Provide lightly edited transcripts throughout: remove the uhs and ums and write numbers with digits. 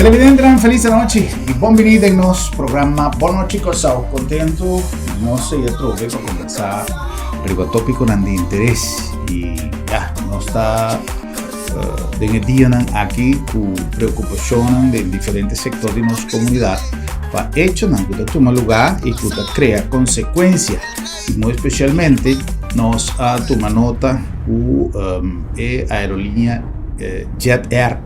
Televidentenan felis anochi i bon bini den nos programa Bon Nochi Kòrsou. Kontentu nos ei atrobe pa kombersá riba tópikonan di interes i ya nos ta den e dianan aki ku preokupashonnan den diferente sektor di nos komunidat pa echonan ku ta tuma lugá i ku ta krea konsekuensia i muy espesialmente nos a tuma nota ku e aerolínea Jet Air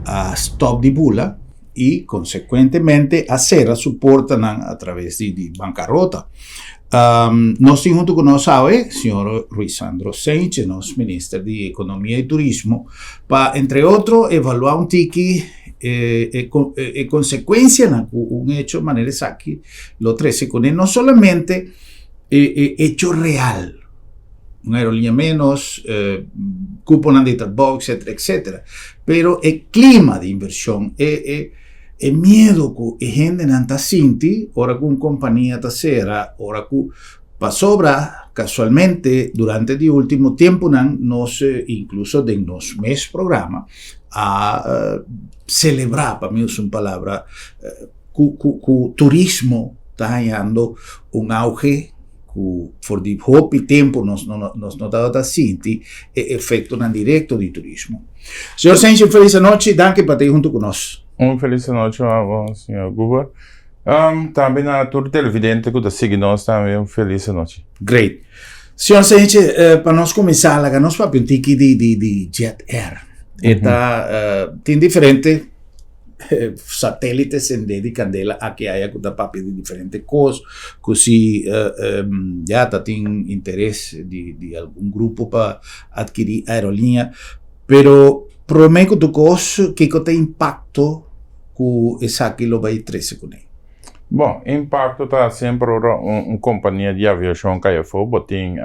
a stop di bula y consecuentemente a cera su portanan a traves di bancarota. Nos tin hunto cu nos awe señor Ruisandro Seinche, nos minister di Economia y Turismo, pa entre otro evalua un tiki e consecuencianan cu un hecho manera esaki lo trece cune, no solamente e hecho real, un aerolínea menos, cuponan di trabou, etcétera, etcétera. Pero e clima di inversion, e, e, e miedo cu e hendenan ta sinti ora cu un compania ta cera, ora cu pasobra casualmente durante di ultimo temponan nos, incluso den nos mes programa, a celebra, pa mi usa un palabra, cu, cu, cu turismo ta hañando un auge ku for di hopi tempu nos no nos no tabata sinti e efektonan direkto di turismo. Señor Senchi, un felis anochi, danki pa ta huntu ku nos. Un felis anochi abo, señor Guber. Tambe na tur televidente ku ta sigui nos tambe un felis anochi. Great. Señor Senchi, pa nos kuminsá laga nos papia un tiki di di di Jet Air. E ta tin diferente Satélite sendé di kandela aki aya ku ta papia di diferente kos ku si ya ta tin interes di di algun grupo pa adkirí aerolínea pero promé ku tur kos kiko ta impakto ku esaki lo bai trese kuné? Bon, impakto ta semper ora un kompania di aviashon kai afó bo tin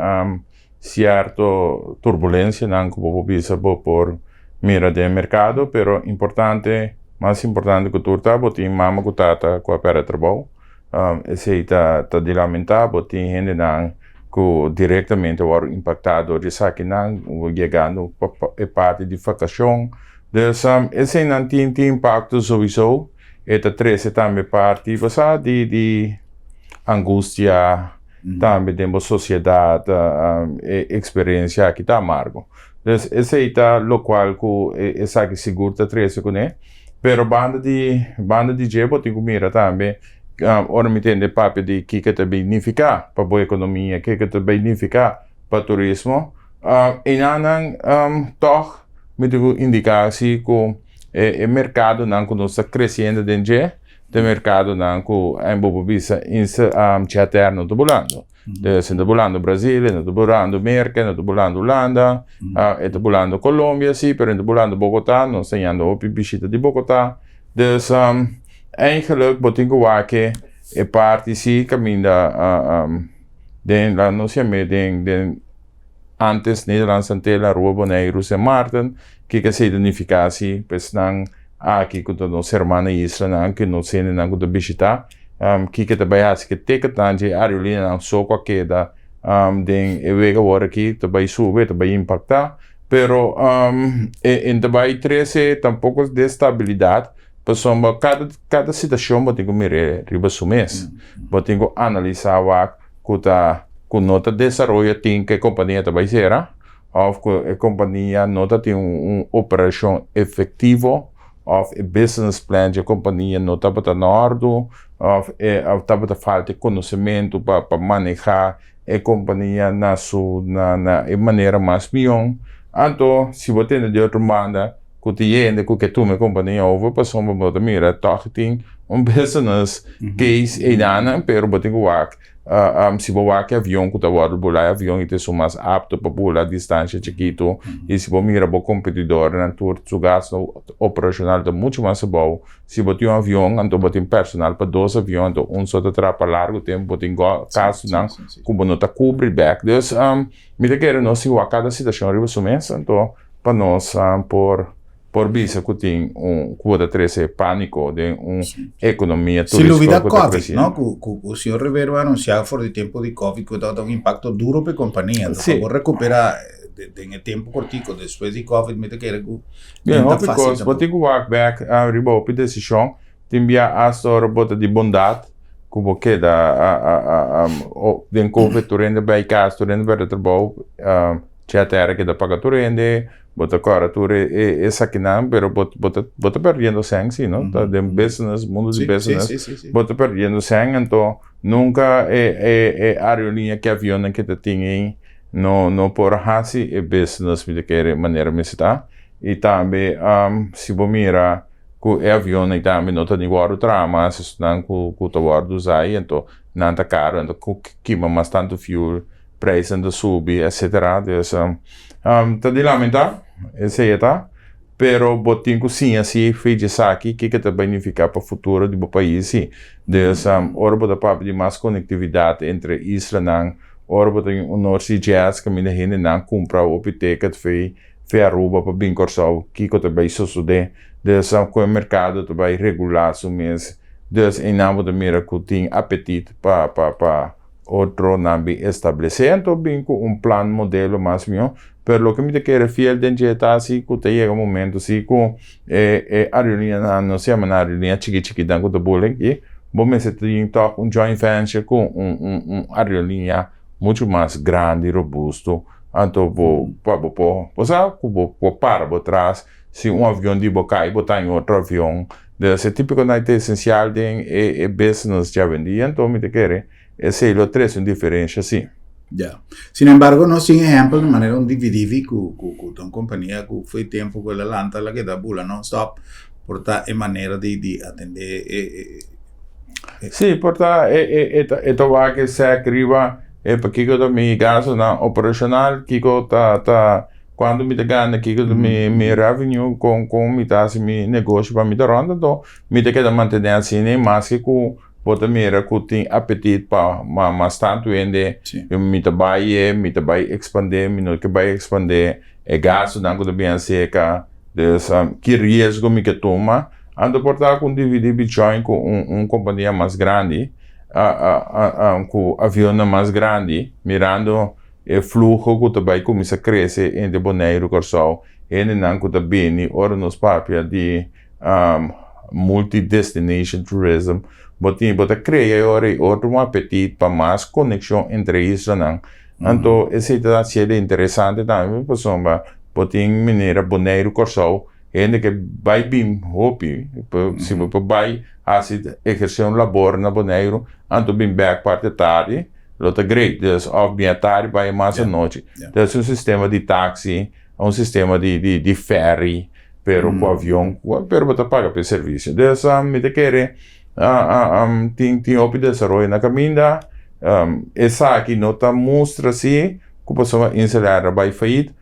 Cierto turbulencianan cu bo por bisa bo por mira den mercado, pero importante, mas importante cu tur ta bo tin mama cu tata cu a perde trabou. Esey ta ta di lamenta, bo tin hendenan cu directamente a worde impacta door di esakinan, yegando pa e parti di vacacion. Dus eseynan tin tin impacto sowiso, e ta trece tambe parti bo sa di di angustia. Tambe den bo sociedad e experiencia aki ta amargo. Dus esey ta locual cu esaki sigur ta trece cune. Pero banda di banda di dje bo tin cu mira tambe ora mi tende papia di kiko ta bay nifica pa bo economia, kiko ta bay nifica pa turismo, enanan tog mi tin cu indica si cu e mercadonan cu nos ta creciendo den dje, Den merkadonan ku en bo por bisa inse Jet-Air no ta bulando. Dus e ta bulando Brazil, e no ta bulando Merka, e no ta bulando Hulanda, e ta bulando Colombia si, pero e no ta bulando Bogotá, nos ta yendo hopi bishita di Bogotá. Dus eigenlijk bo tin ku wak e parti si kaminda den laat nos yam'é den den antes Nederlandse Antillen, Aruba, Boneiru, Sint Maarten, kiko esei ta nifiká si pa esnan Aki ku ta nos hermano islanan ku nos hendenan ku ta bishitá, kiko ta bai hasi ku e ticketnan dje aerolíneanan so ku a keda den e wega awor aki ta bai subi, ta bai impaktá, pero e no ta bai trese tampoko destabilidat pasobra kada kada situashon bo tin ku mir'é riba su mes, bo tin ku analisá wak ku ta ku no ta desaroyo tin ku e kompania ta bai sera. Of ku e kompania no ta tin un operashon efektivo of e business plan dje kompania no tabata na òrdu of e of tabata falta e konosementu pa pa maneha e kompania na su na na e manera mas mihó. Anto si bo tende di otro banda ku tin hende ku ke tuma e kompania over pasobra bo ta mira tòg tin un business case einan pero bo tin ku wak Si bo wak e avion ku ta wòrdu bula, e avion ita esun mas apto pa bula distansha chikitu i si bo mira bo kompetidornan tur su gastu operashonal ta muchu mas abou. Si bo tin un avion anto bo tin personal pa dos avion anto un so ta traha pa largu tempu bo tin gastunan ku bo no ta kubri bèk. Dus mi ta kere nos tin wak kada situashon riba su mes anto pa nos por Por bisa ku tin un ku bo ta trese pániko den un ekonomia Si turístiko lubida ku ta Covid, kresiendo. no? Ku ku ku señor Rivero a anunsiá for di tempu di Covid ku tabata un impakto duro pa e kompania. Anto pa Sí. bo rekuperá. Den e tempu kortiku despues di covid mi ta kere ku no ta fásil. Bo tin ku wak bèk riba hopi desishon. Tin bia asta ora bo ta di bondat ku bo keda den covid tur hende bai kas, tur hende pèrdè trabou, Jet Air a keda paga tur hende, bo ta kòrda tur esakinan pero bo bo ta pèrdiendo sèn si no, ta den business, mundu di business bo ta pèrdiendo sèn anto nunka e aerolínea ku e avionnan ke ta tin ei no no por hasi e business mi ta kere manera mester ta i tambe si bo mira ku e avionnan tambe no ta ni wòrdu traha mas esnan ku ku ta wòrdu usa ei anto nan ta karu anto ku kima mas tantu fuel prijsnan ta subi etcetera dus ta di lamenta esei e ta pero bo tin ku siña si fecha esaki kiko ta bai nifiká pa futuro di bo pais si dus ora bo ta papia di mas konektividat entre islanan ora bo ta tin un North Sea Jazz kaminda hendenan kumpra hopi ticket fei fei Aruba pa bin Kòrsou kiko ta bai sosodé dus ku e merkado ta bai regulá su mes dus einan bo ta mira ku tin apetit pa pa pa otronan bin establesé anto bin ku un plan modelo mas mihó pero loke mi ta kere fiel den dje ta si ku ta yega momento si ku e e aerolíneanan nos yama nan aerolínea chiki chikinan ku ta bula aki bo mester tin tòg un joint venture ku un un un aerolínea muchu mas grandi robusto anto bo pa bo por bo sa ku bo por para bo tras si un avion di bo kai bo ta den otro avion Dus e típikonan ta esensial den e e business djawendia, anto mi ta kere esei lo trese un diferensha sí. Ya. Sin embargo, nos tin ehèmpel di manera un dividivi ku ku ku ta un kompania ku fo'i tempu ku el a lanta el a keda bula nònstòp por ta e manera di di atendé e e e. Sí, por ta e e e ta e ta wak e sèk riba e pakiko ta mi gastunan operashonal, kiko ta ta. Cuanto mi ta gana, kiko ta mi mi revenue, con con mi ta haci mi negoshi pa mi ta rond, anto mi ta keda mantene asina y maske cu bo ta mira cu tin apetit pa mas tanto hende, mi ta bay e, mi ta bay expande, mi no ke bay expande e gastonan cu ta bin acerca, dus ki riesgo mi ke tuma, anto por ta cu un dividi bi join cu un un compania mas grandi, cu avionnan mas grandi, mirando. E fluho ku ta bai kuminsá krese entre Boneiru i Kòrsou, hendenan ku ta bini ora nos papia di multi-destination tourism, bo tin bo ta krea e ora ei otro un apetit pa mas konekshon entre e islanan. Anto esei ta hasié interesante tambe pasobra bo tin manera Boneiru Kòrsou hende ke bai bin hopi, si bo por bai hasi ehersé un labor na Boneiru anto bin bèk parti tardi. Lo ta great. Dus of bin atardi bai mas anochi. Dus un sistema di taxi, un sistema di di di ferry, pero ku avion, pero bo ta paga pa e servisio. Dus mi ta kere tin tin hopi desaroyo na kaminda. Esaki no ta mustra si ku pasobra Insel Air a bai fayit,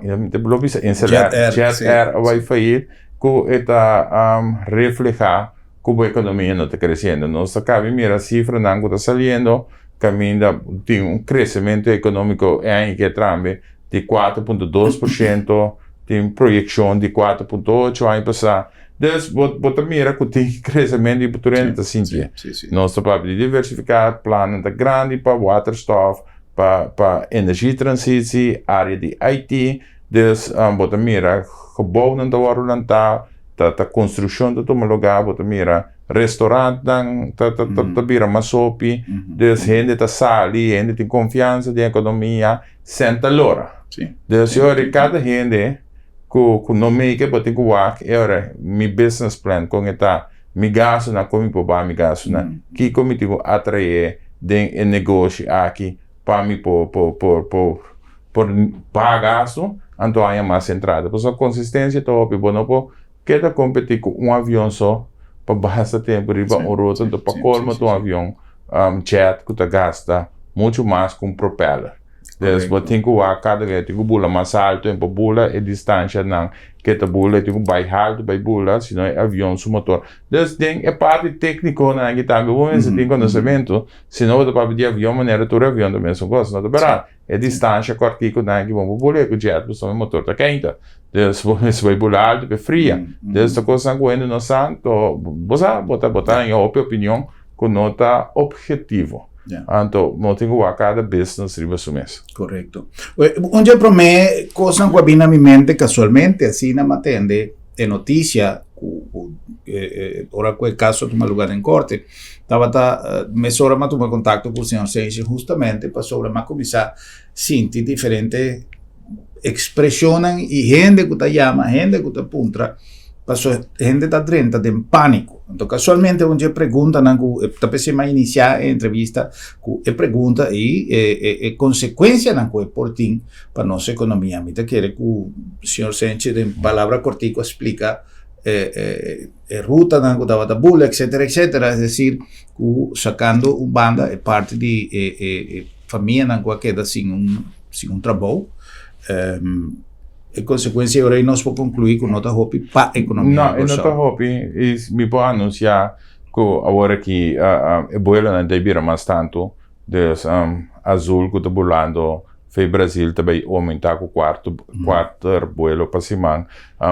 mi ta lo bisa Insel Air, Jet Air a bai fayit, ku e ta refleha. ku bo ekonomia no ta kresiendo. Nos ta kabi mira sifranan ku ta saliendo kaminda tin un kresementu ekonómiko e aña ke trambe di 4.2%, tin proyekshon di 4.8 aña pasá. Dus bo bo ta mira ku tin kresementu i tur hende ta sintié. Nos ta papia di diversifiká, plannan ta grandi pa waterstof, pa pa energietransitie, área di IT. Dus bo ta mira gebouwnan ta wòrdu lantá. Ta ta construccion ta tuma lugar, bo ta mira restaurantnan ta ta ta bira mas hopi, dus hende ta sali, hende tin confiansa den economia, cen ta lora. Dus e ora cada hende cu cu no make bo tin cu wak e ora mi business plan con e ta, mi gastonan con mi por baha mi gastonan, kico mi tin cu atrae den e negoshi aki pa mi por por por por por baha gasto, anto haña mas entrada. Pasobra konsistensia ta hopi. Bo no por keda kompetí ku un avion so pa basta tempu riba un ruta, anto pa kolmo ta un avion jet ku ta gasta muchu mas ku un propeller. Dus bo tin ku wak kada bes, tin ku bula mas altu en por bula e distanshanan ke ta bula, e tin ku bai haltu bai bula, sino e avion su motor. Dus den e parti téknikonan aki tambe bo mester tin konosementu, sino bo ta papia di avion manera tur avion ta mesun kos, no ta bèrdat. E distansha kòrtiku nan aki bo por bula ku jet pasobra e motor ta keinta. Dus bo mester bai bula altu pa e fria. Dus ta kosnan ku hende no sa, anto bo sa bo ta bo ta haña hopi opinion ku no ta ophetivo. Anto no tin ku wak kada business riba su mes. Korekto. Un dje promé kosnan ku a bini na mi mente kasualmente asina mi a tende e notisia ku ora ku e kaso a tuma luga den korte tabata mesora mi a tuma kontakto ku señor Senchi hustamente pasobra mi a kuminsá sinti diferente ekspreshonnan i hende ku ta yama, hende ku ta puntra, pasobra hende ta drenta den pániko. Anto kasualmente un dje preguntanan ku ta p'esei mi a inisiá e entrevista ku e pregunta i e konsekuensianan ku e por tin pa nos ekonomia. Mi ta kere ku señor Senchi den palabra kòrtiku a splika e rutanan ku tabata bula etcetera etcetera, es desir ku sakando un banda e parti di e famianan ku a keda sin un sin un trabou e konsekuensia ora ei nos por konkluí ku no ta hopi pa ekonomia No, e no ta hopi i mi por anunsiá ku awor aki e buelonan ta bira mas tantu dus Azul ku ta bulando fei Brasil ta bai oumentá ku kuartu kuater buelo pa siman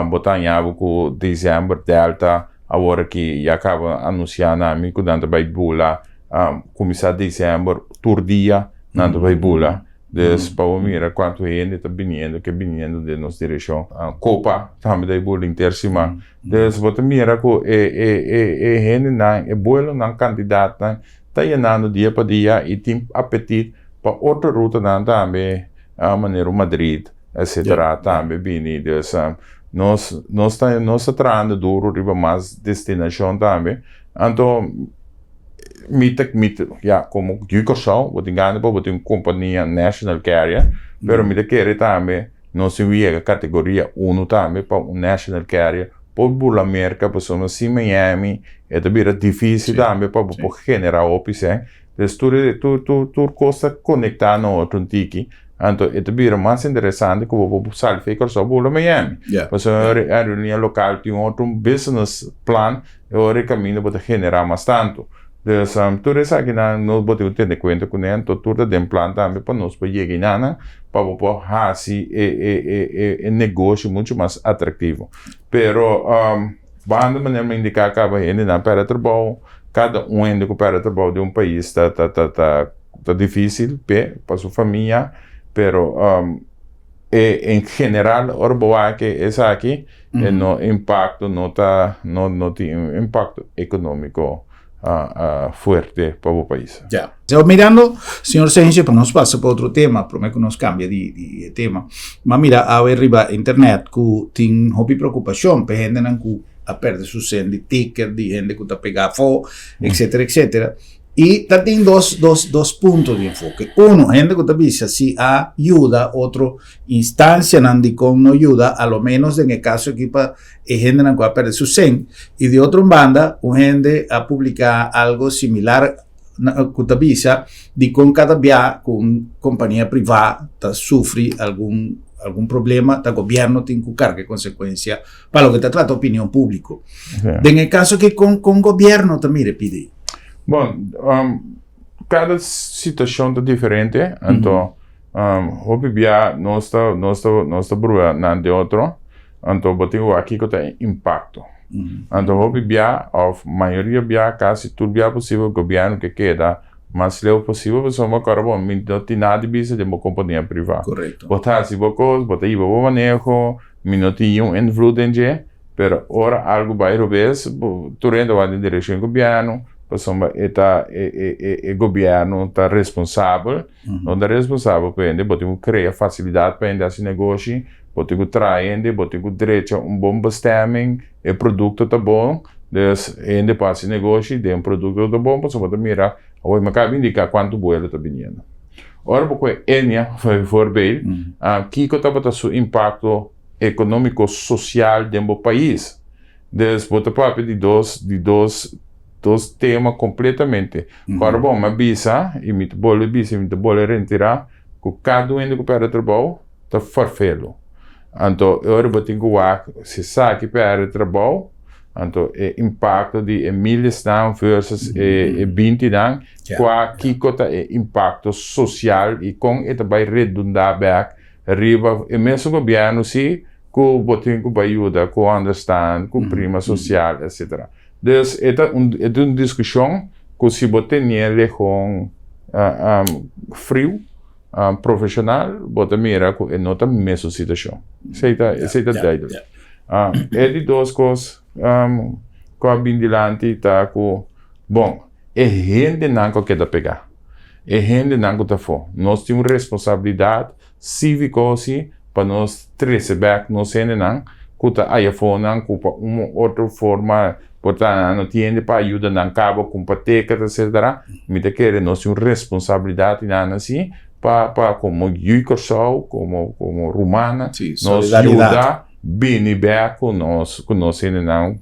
bo ta haña bo ku desèmber Delta awor aki ya kaba anunsiá na mi ku nan ta bai bula kuminsá desèmber tur dia nan ta bai bula. Dus pa bo mira kuantu hende ta biniendo ke biniendo den nos direkshon. Kopa tambe ta e bula henter siman. Dus bo ta mira ku e e e e hendenan, e buelonan kantidatnan ta yenando dia pa dia i tin apetit pa otro rutanan tambe manera Madrid etcetera tambe bini. Dus nos nos ta nos ta trahando duro riba mas destinashon tambe. Anto. Mi ta, mi ta, ya, komo yu Kòrsou, bo tin gana pa bo tin un kompania national carrier, pero mi ta kere tambe nos tin yega kategoria uno tambe pa un national carrier por bula Merka, pasobra sin Miami e ta bira difisil tambe pa bo por genera hopi sèn. Entonces tur e, tur, tur, tur kos ta konektá na otro un tiki, anto e ta bira mas interesante ku bo por sali for Kòrsou bula Miami. Pasobra aerolínea lokal tin otro business plan. E ora e kaminda bo ta generá mas tantu. Dus, tur esakinan nos bo tin ku tene kuenta kuné, anto tur ta den plan tambe pa nos por yega enanan pa bo por hasi e e e e e negoshi muchu mas atraktivo. Pero, banda manera mi a indiká kaba hendenan pèrdè trabou, kada un hende ku pèrdè trabou den un pais ta ta ta ta ta difísil p'e, pa su famia, pero e en general ora bo wak esaki e no impacto no ta no no tin un impacto economico fuerte pa bo pais. Ya. So mirando señor Sencio pa nos pasa pa otro tema prome cu nos cambia di di e tema ma mira awe riba internet cu tin hopi preocupacion pa e hendenan cu a perde su cen di ticket di hende cu ta pega afo etcetera etcetera. I ta tin dos, dos, dos punto di enfoke. Uno, hende ku ta bisa si a yuda otro instansianan dikon no yuda, a lo menos den e kaso aki pa e hendenan ku a perde su sen. I di otro banda, un hende a publiká algo similar ku ta bisa dikon kada bia ku un kompania privá ta sufri algun algun problema ta gobièrnu tin ku karga e konsekuensia pa loke ta trata opinion públiko. Den e kaso aki kon kon gobièrnu ta mira e pidi? Bon, kada situashon ta diferente, anto hopi bia nos ta nos ta nos ta brua nan den otro, anto bo tin ku wak kiko ta e impakto. Anto hopi bia òf mayoria bia kasi tur bia posibel gobièrnu ke keda mas leu posibel pasobra bo kòrda bo mi no tin nada di bisa den bo kompania privá. Bo ta hasi bo kos, bo ta hiba bo maneho, mi no tin niun invloed den dje. Pero ora algu bai robes, tur hende wak den direkshon di gobièrnu, pasobra e ta e gobièrnu ta responsabel, no ta responsabel pa hende, bo tin ku krea fasilidat pa hende hasi negoshi, bo tin ku traha hende, bo tin ku drecha un bon bestemming, e produkto ta bon, dus hende por hasi negoshi den produkto ta bon, pasobra bo ta mira, awor mi a kaba indiká kuantu buelo ta biniendo. Ora bo kohe Ennia, bijvoorbeeld, kiko tabata su impakto? economico social den bo pais. Dus bo ta papia di dos di dos dos tema completamente. Ora bo mi a bisa y mi ta bolbe bisa y mi ta bolbe rentira cu cada un hende cu perde trabou ta farfelo. Anto e ora bo tin cu wak si esaki perde trabou anto e impacto di e milesnan versus e e bintinan cua kico ta e impacto social y con e ta bay redunda bek Riba e mesun gobièrnu si ku bo tin ku bai yuda ku understand, ku prima sosial etcetera. Dus e ta un e ta un diskushon ku si bo tenié lehon Friu, profesional, bo ta mira ku e no ta mesun situashon. Esei ta, esei ta duidelijk. E di dos kos ku a bin dilanti ta ku, bon, e hendenan ku a keda pegá, e hendenan ku ta afó, nos tin un responsabilidat síviko si pa nos trese bèk nos hendenan ku ta aya afónan ku pa un o otro forma por ta nan no tin hende pa yuda nan kaba kumpra teket etcetera. Mi ta kere nos tin un responsabilidat i nan asi pa pa komo yu Kòrsou komo komo rumannan nos yuda bini bèk ku nos ku nos hendenan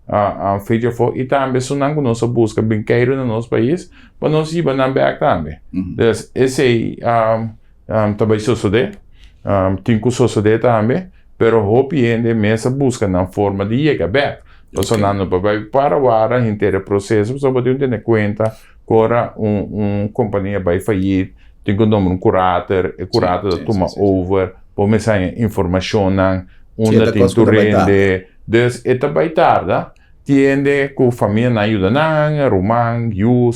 a fecha afó i tambe esunnan ku nos a buska bin keiru na nos pais pa nos hiba nan bèk tambe. Des esei ta bai sosodé, tin ku sosodé tambe, pero hopi hende mes a buska nan forma di yega bèk. Pasobra nan no por bai para wara henter e proseso, pasobra bo tin ku tene kuenta ku ora un kompania bai fayit, tin ku nombra un kurator, e kurator ta tuma over, bo mester haña informashonnan unda tin tur hende. Dus e ta bai tarda. Tiende ku famianan a yuda nan, ruman, yu,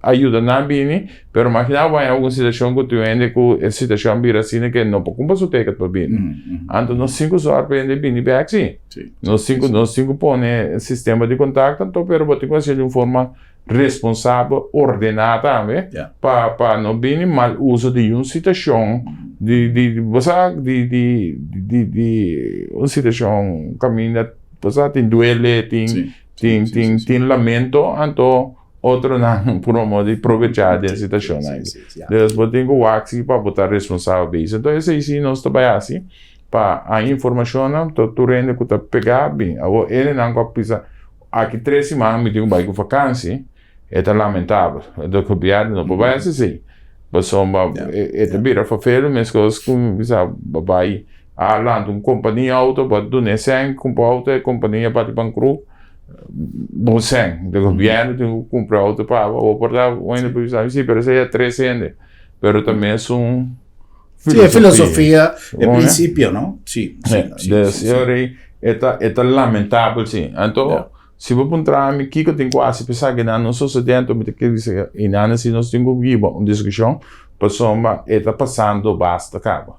a yuda nan bini, pero magina bo haña algun situashon ku tin hende ku e situashon a bira asina ke no por kumpra su teket pa bini. Anto nos tin ku sòru pa hende bini bèk si. Nos tin ku nos tin ku pone sistema di kontakto anto pero bo tin ku hasié di un forma responsabel, ordená tambe pa pa no bini mal uso di un situashon di di bo sa di di di di un situashon kaminda. Pasá tin duele, tin, tin, tin, tin lamento, anto otronan por di probechá den situashonnan aki. Dus bo tin ku wak si pa bo ta responsabel bezig. Enton esei si nos ta bai hasi pa haña informashonnan to tur hende ku ta pegá bin. Awor hendenan ku a bisa aki tres siman mi tin ku bai ku fakansi, e ta lamentabel. Enton gobièrnu no por bai hasi esei. Pasobra e ta bira vervelend meskos ku bisa bo bai a lanta un kompania outo bo a duna e sèn kumpra outo e kompania bati bankrut bo sèn. Enton gobièrnu tin ku kumpra outo pa bo. Bo por ta un hende por bisa si pero esei a tres hende pero ta mesun filosofia. Si e filosofia e prinsipio no. Si si. E ta lamentabel si. Anto Si bo puntra mi kiko tin ku hasi pa esaki nan no sosodé, anto mi ta kere bisa i nan si nos tin ku hiba un diskushon pasobra e ta pasando basta kaba.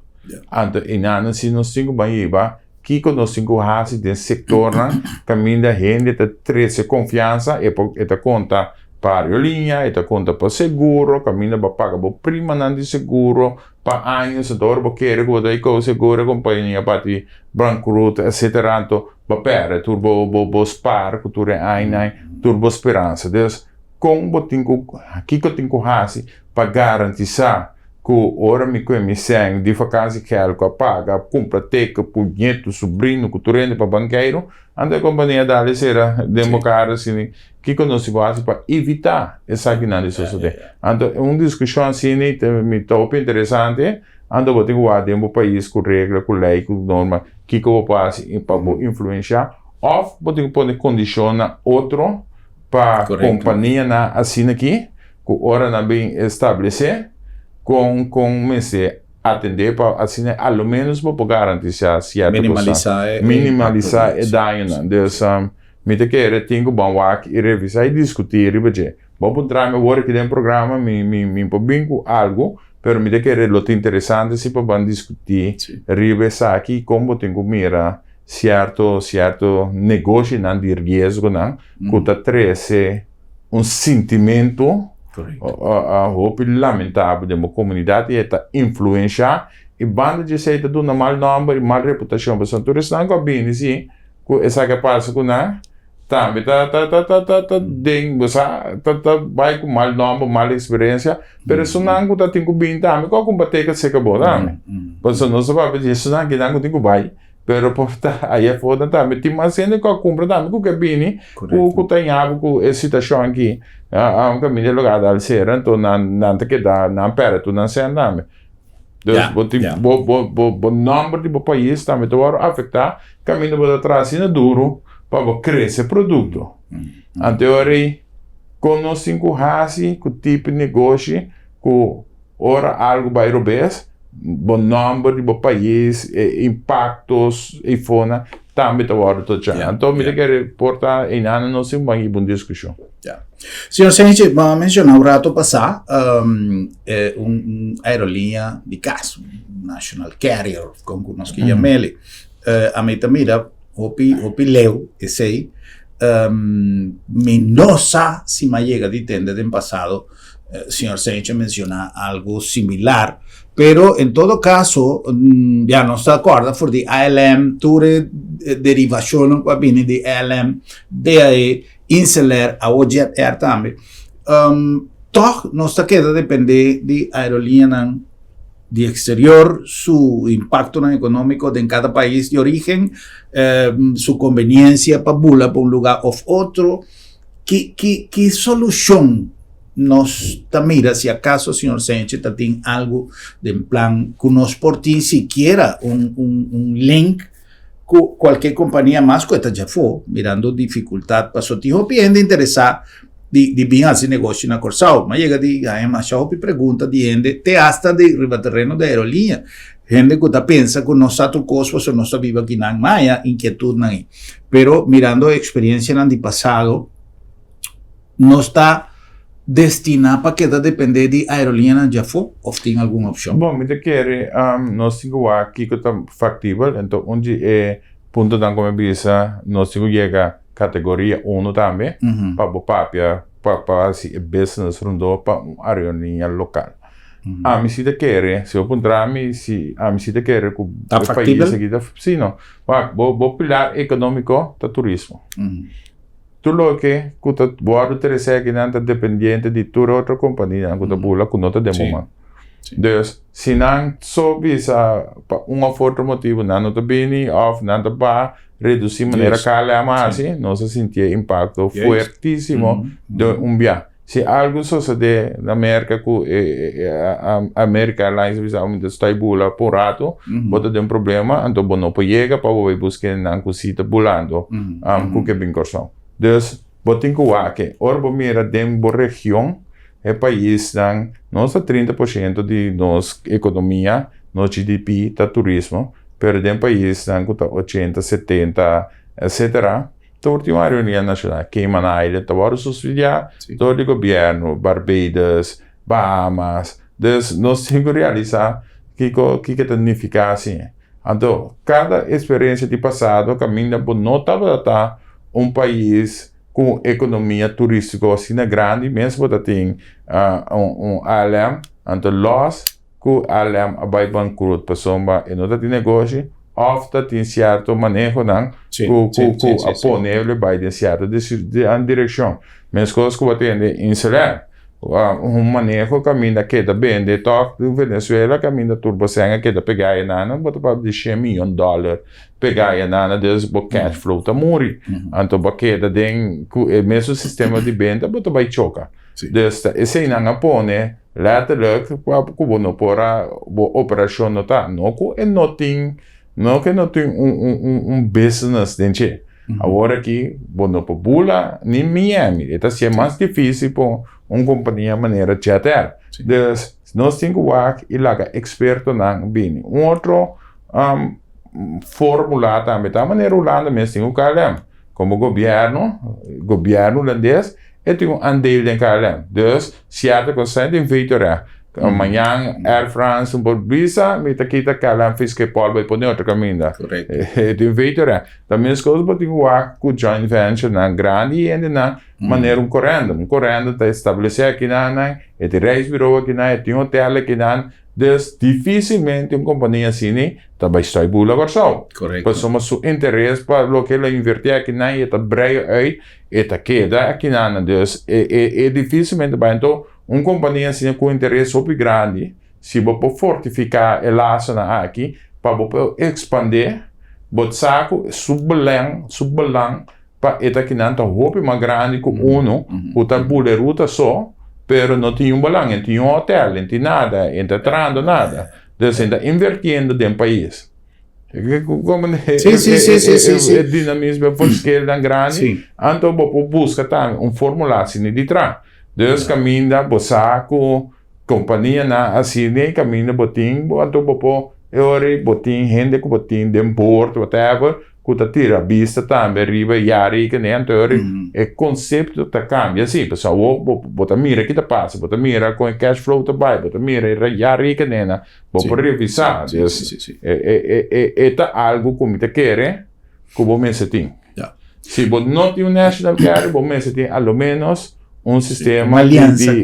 Anto i nan si nos tin ku ban hiba kiko nos tin ku hasi den sektornan kaminda hende ta trese konfiansa e por e ta konta pa aeroliña, e ta konta pa seguro, kaminda bo a paga bo primanan di seguro pa años, anto ora bo kere ku bo ta bai kohe seguro e kompania bati bankrut etcetera anto Bo perde tur bo bo bo spar ku tur e ainai, tur bo speransa. Dus, kon bo tin ku, kiko tin ku hasi pa garantisá ku ora mi kue mi sèn di vakansi gèld ku a paga, kumpra teke ku ñetu, subrino ku tur hende pa bankeiru, anto e kompania dal sera den bo kara asina. Kiko nos tin ku hasi pa evitá esakinan di sosodé? Anto un diskushon asina mi ta hopi interesante. Anto bo tin ku wak den bo pais ku regla, ku lei, ku norma, kiko bo por hasi pa bo influenshá òf bo tin ku pone kondishon na otro pa kompanianan asina aki ku ora nan bin establesé kon kon mester atendé pa asina a lo ménos bo por garantisá sierto kosnan, minimalisá e dañonan. Dus mi ta kere tin ku ban wak i revisá i diskutí riba dje. Bo por traha mi awor aki den programa mi mi por bin ku algu. Pero mi ta kere lo ta interesante si pa ban diskutí riba esaki i kon bo tin ku mira sierto sierto negoshinan di riesgonan ku ta trese un sintimentu hopi lamentabel den bo komunidat i e ta influenshá i banda di esei ta duna mal nòmber i mal reputashon pasobra tur esnan ku a bini si ku esaki a pasa ku nan Tambe ta ta ta ta ta ta den bo sa ta ta bai ku mal nòmber, mal eksperensia, pero esunnan ku ta tin ku bin tambe ku a kumpa teken seka bo tambe. Pasobra nos ta papia di esunnan kinan ku tin ku bai, pero por ta aya afó nan tambe tin mas hende ku a kumpra tambe ku ke bini ku ku ta ña bo ku e situashon aki a un kaminda e lugá dal sera, anto nan nan ta keda nan pèrdè tur nan sèn tambe. Dus bo tin bo bo bo bo nòmber di bo pais tambe ta wòrdu afektá kaminda bo ta traha asina duru pa bo krese produkto. Anto e ora ei kon nos tin ku hasi ku tipo di negoshi ku ora algu bai robes bo nòmber di bo pais e impakto ei fona. tambe ta wòrdu tochá. Anto mi ta kere por ta einan nos tin ban hiba un diskushon. Ya. Señor Senchi, bo a menshoná un rato pasá un un aerolínea di kas, un national carrier òf kon ku nos ke yam'el. Ami ta mira hopi hopi leu esei. Mi no sa si mi a yega di tende den pasado señor Senchi a menshoná algu similar, pero en todo kaso ya nos ta kòrda for di ALM tur e derivashonnan ku a bini di ALM, DAE, Inselair, awo Jet Air tambe. Tòg nos ta keda dependé di aerolíneanan di eksterior, su impaktonan ekonómiko den kada pais di orígen, su kombeniensia pa bula pa un lugá òf otro. Ki ki ki solushon nos ta mira si akaso señor Senche ta tin algu den plan ku nos por tin sikiera un un un link ku kualke kompania mas ku e ta djafó mirando difikultat paso tin hopi hende interesá di di bin hasi negoshi na Kòrsou. Mi a yega di haña masha hopi pregunta di hende te asta di riba tereno di aerolínea hende ku ta pensa ku nos sa tur kos pasobra nos ta biba akinan maya inkietudnan ei. Pero mirando e experiencianan di pasado, nos ta destina pa keda depende di aerolineanan djafó of tin algun opcion? Bon, mi ta kere nos tin ku wak kiko ta factibel, enton un di e puntonan ku mi bisa nos tin ku yega categoria uno tambe pa bo papia pa pa hasi e business rondó pa un aerolinea local. Ami si ta kere, si bo puntra mi si ami si ta kere ku Ta e pais factibel? aki ta, si no. Wak, bo bo pilar ekonómiko ta turismo. Tur loke ku ta wòrdu trese akinan ta dependiente di tur otro kompanianan ku ta bula ku no ta den bo man. Dus, si nan so bisa pa un òf otro motibu nan no ta bini òf nan ta baha, redusí manera KLM a hasi, nos a sinti e impakto fuertísimo den un bia. Si algu sosodé na Merka ku e America Airlines a bisa mi ta stoi bula pa un ratu, bo ta den problema, anto bo no por yega pa bo bai buska esnan ku si ta bulando ku ke bin Kòrsou. Dus, bo tin ku wak e. Ora bo mira den bo region, e paisnan, nos ta 30% di nos ekonomia, nos GDP ta turismo, pero den paisnan ku ta 80, 70, etcetera, Tur tin un aerolinea nacional. Cayman Island ta wòrdu subsidiá dor di gobièrnu, Barbados, Bahamas. Dus nos tin ku realisá kiko kiko ta nifiká asin. Anto kada eksperensia di pasado kaminda bo no tabata ta un pais ku ekonomia turístiko asina grandi mes bo ta tin un ALM, anto lòs ku ALM a bai bankrut pasobra e no ta tin negoshi òf ta tin sierto manehonan ku ku ku a pone el bai den sierto direkshon. Meskos ku bo tende Inselair, un maneho kaminda keda bende tòg di Venezuela kaminda tur bo sèn a keda pegá e nana bo ta papia di shen miyon dòler pegá e nana dus bo cash flow ta muri. Anto bo a keda den ku e mesun sistema di benta bo ta bai choka. Dus ta eseinan a pone Letterlijk ku bo no por a bo operashon no ta no ku e no tin no ku e no tin un un un business den dje. Awor aki bo no por bula ni Miami e ta hacié mas dificil pa un compania manera Jet Air. Dus nos tin ku wak i laga expertonan bini. Un otro formula tambe ta manera Hulanda mes tin ku KLM. Komo gobierno, gobierno hulandes e tin un aandeel den KLM. Dus sierto kos tin vetorecht. Mañan Air France un por bisa mi ta kita KLM fi Schiphol bai pone otro kaminda. E tin vetorecht. Ta meskos bo tin wak ku joint venture nan grandi hendenan manera un Corendon. Un Corendon ta establesé akinan, e tin reisbureau akinan, e tin hotel akinan. Dus dificilmente un compania asina ta bay stoy bula Kòrsou. Pasobra su interes pa loke el a inverti akinan y e ta brei uit, e ta keda akinan. Dus e e dificilmente bay. Anto un compania asina cu interes hopi grandi, si bo por fortifica e lasonan aki pa bo por expande, bo sa cu su belang, su belang pa e ta kinan ta hopi mas grandi ku uno ku ta bula ruta so, pero no tin un balan, e tin un hotel, e tin nada, e ta trahando nada. Dus e ta invertiendo den pais. Sí, sí, sí, sí, sí, sí. E dinamismo e verschilnan grandi, anto bo por buska tambe un formula asina di traha. Dus kaminda bo sa ku Kompanianan asina e kaminda bo tin bo anto bo por e ora ei bo tin hende ku bo tin den board whatever. ku ta tira bista tambe riba e jaarrekening, anto e konsepto ta kambia si, pasobra awor bo bo ta mira ki ta pasa, bo ta mira kon e cash flow ta bai, bo ta mira e jaarrekeningnan, bo por revisá. Dus e ta algu ku mi ta kere ku bo mester tin. Si bo no tin un national carrier, bo mester tin a lo menos un sistema di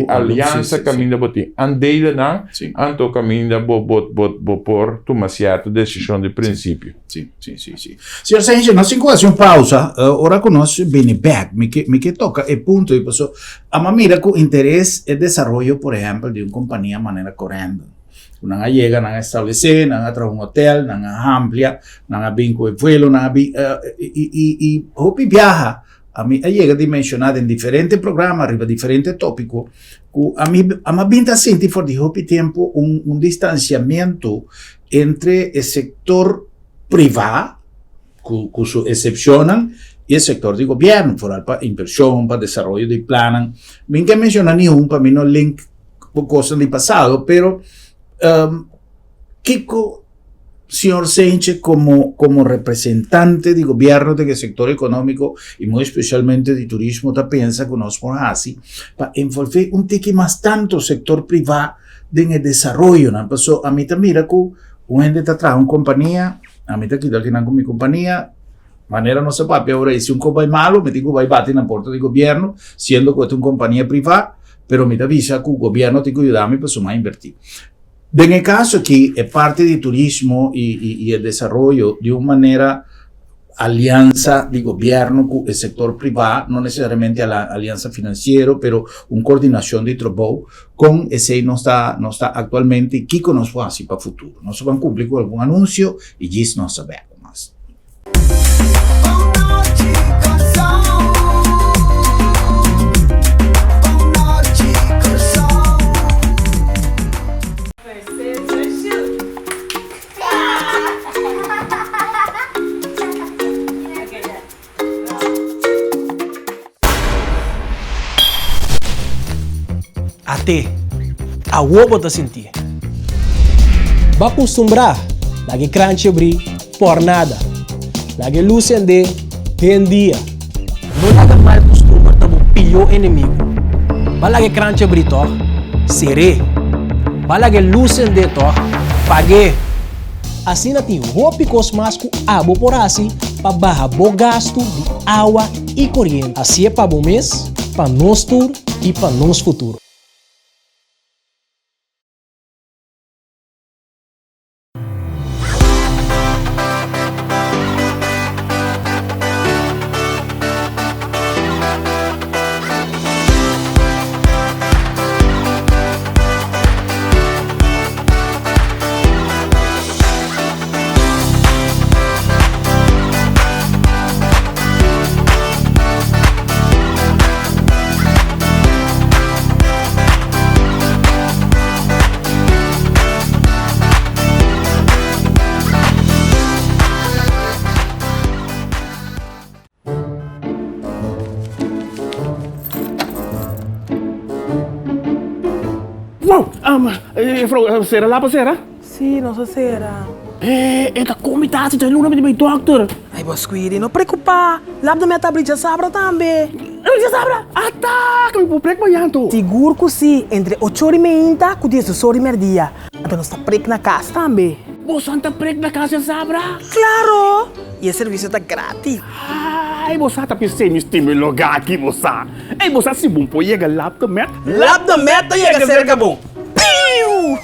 aliansa kaminda bo tin aandelennan, anto kaminda bo bo por tuma sierto desishon di prinsipio. Si, si, si, si. Señor Senje, nos tin ku hasi un pausa. Ora ku nos bini bèk, mi ke mi ke toka e punto ei paso amo a mira ku interes e desaroyo, por ehèmpel, di un kompania manera Corendon. Ku nan a yega, nan a establesé, nan a traha un hotel, nan a amplia, nan a bin ku e vuelo, nan a bin i i i hopi biaha ami a yega di menshoná den diferente programa riba diferente tópiko ku ami amo a bin ta sinti for di hopi tempu un un distansiamentu entre e sektor privá ku ku su eksepshonnan i e sektor di gobièrnu, foral pa invershon, pa desaroyo di plannan. Mi no ke menshoná niun pa mi no link ku kosnan di pasado, pero kiko señor Senche komo komo representante di gobièrnu den e sektor ekonómiko i muy espesialmente di turismo ta pensa ku nos por hasi pa envolvé un tiki mas tantu sektor privá den e desaroyonan? Pasobra ami ta mira ku un hende ta traha un kompania, ami ta keda akinan ku mi kompania, manera nos a papia ora ei, si un kos bai malu mi tin ku bai bati na porta di gobièrnu, siendo ku e ta un kompania privá, pero mi ta bisa ku gobièrnu tin ku yuda mi pasobra mi a invertí. Den e kaso aki e parti di turismo i e desaroyo di un manera aliansa di gobièrnu ku e sektor privá, no nesesariamente aliansa finansiero, pero un kordinashon di trabou kon esei nos ta nos ta aktualmente i kiko nos por hasi pa futuro. Nos a ban kumpli ku algun anunsio i djis nos ta bèk ku mas. At'é, awor bo ta sintié. Bo a kustumbrá laga e kranchi abrí por nada. Laga e lus sendé den dia. No laga mal kustumber ta bo pió enemigu. Bo a laga e kranchi abrí tòg? Ser'é. Bo a laga e lus sendé tòg? Pag'é. Asina tin hopi kos mas ku abo por hasi pa baha bo gastu di awa i koriente. Hasié pa bo mes, pa nos tur i pa nos futuro. Wow! Juffrouw, sera lapa sera? Sí, nos a sera. Eh, e ta komi tasi, ta luna mi di bai dokter. Ay, bo Squidi, no preocupa. Lap de meta abri djasabra tambe. Abri djasabra? Ata, ku mi por prek mañan to. Sigur ku si, entre ocho ora i meinta ku diesdos ora i merdia. Anto nos ta prek na kas tambe. Boso ta prek na kas djasabra? Klaro! I e servisio ta gratis. Ay, bo sa ta pis'é mi stima e lugá aki, bo sa. Ey, bo sa si bon por yega Lap de Met? Lap de Met ta yega serka bo. Piu!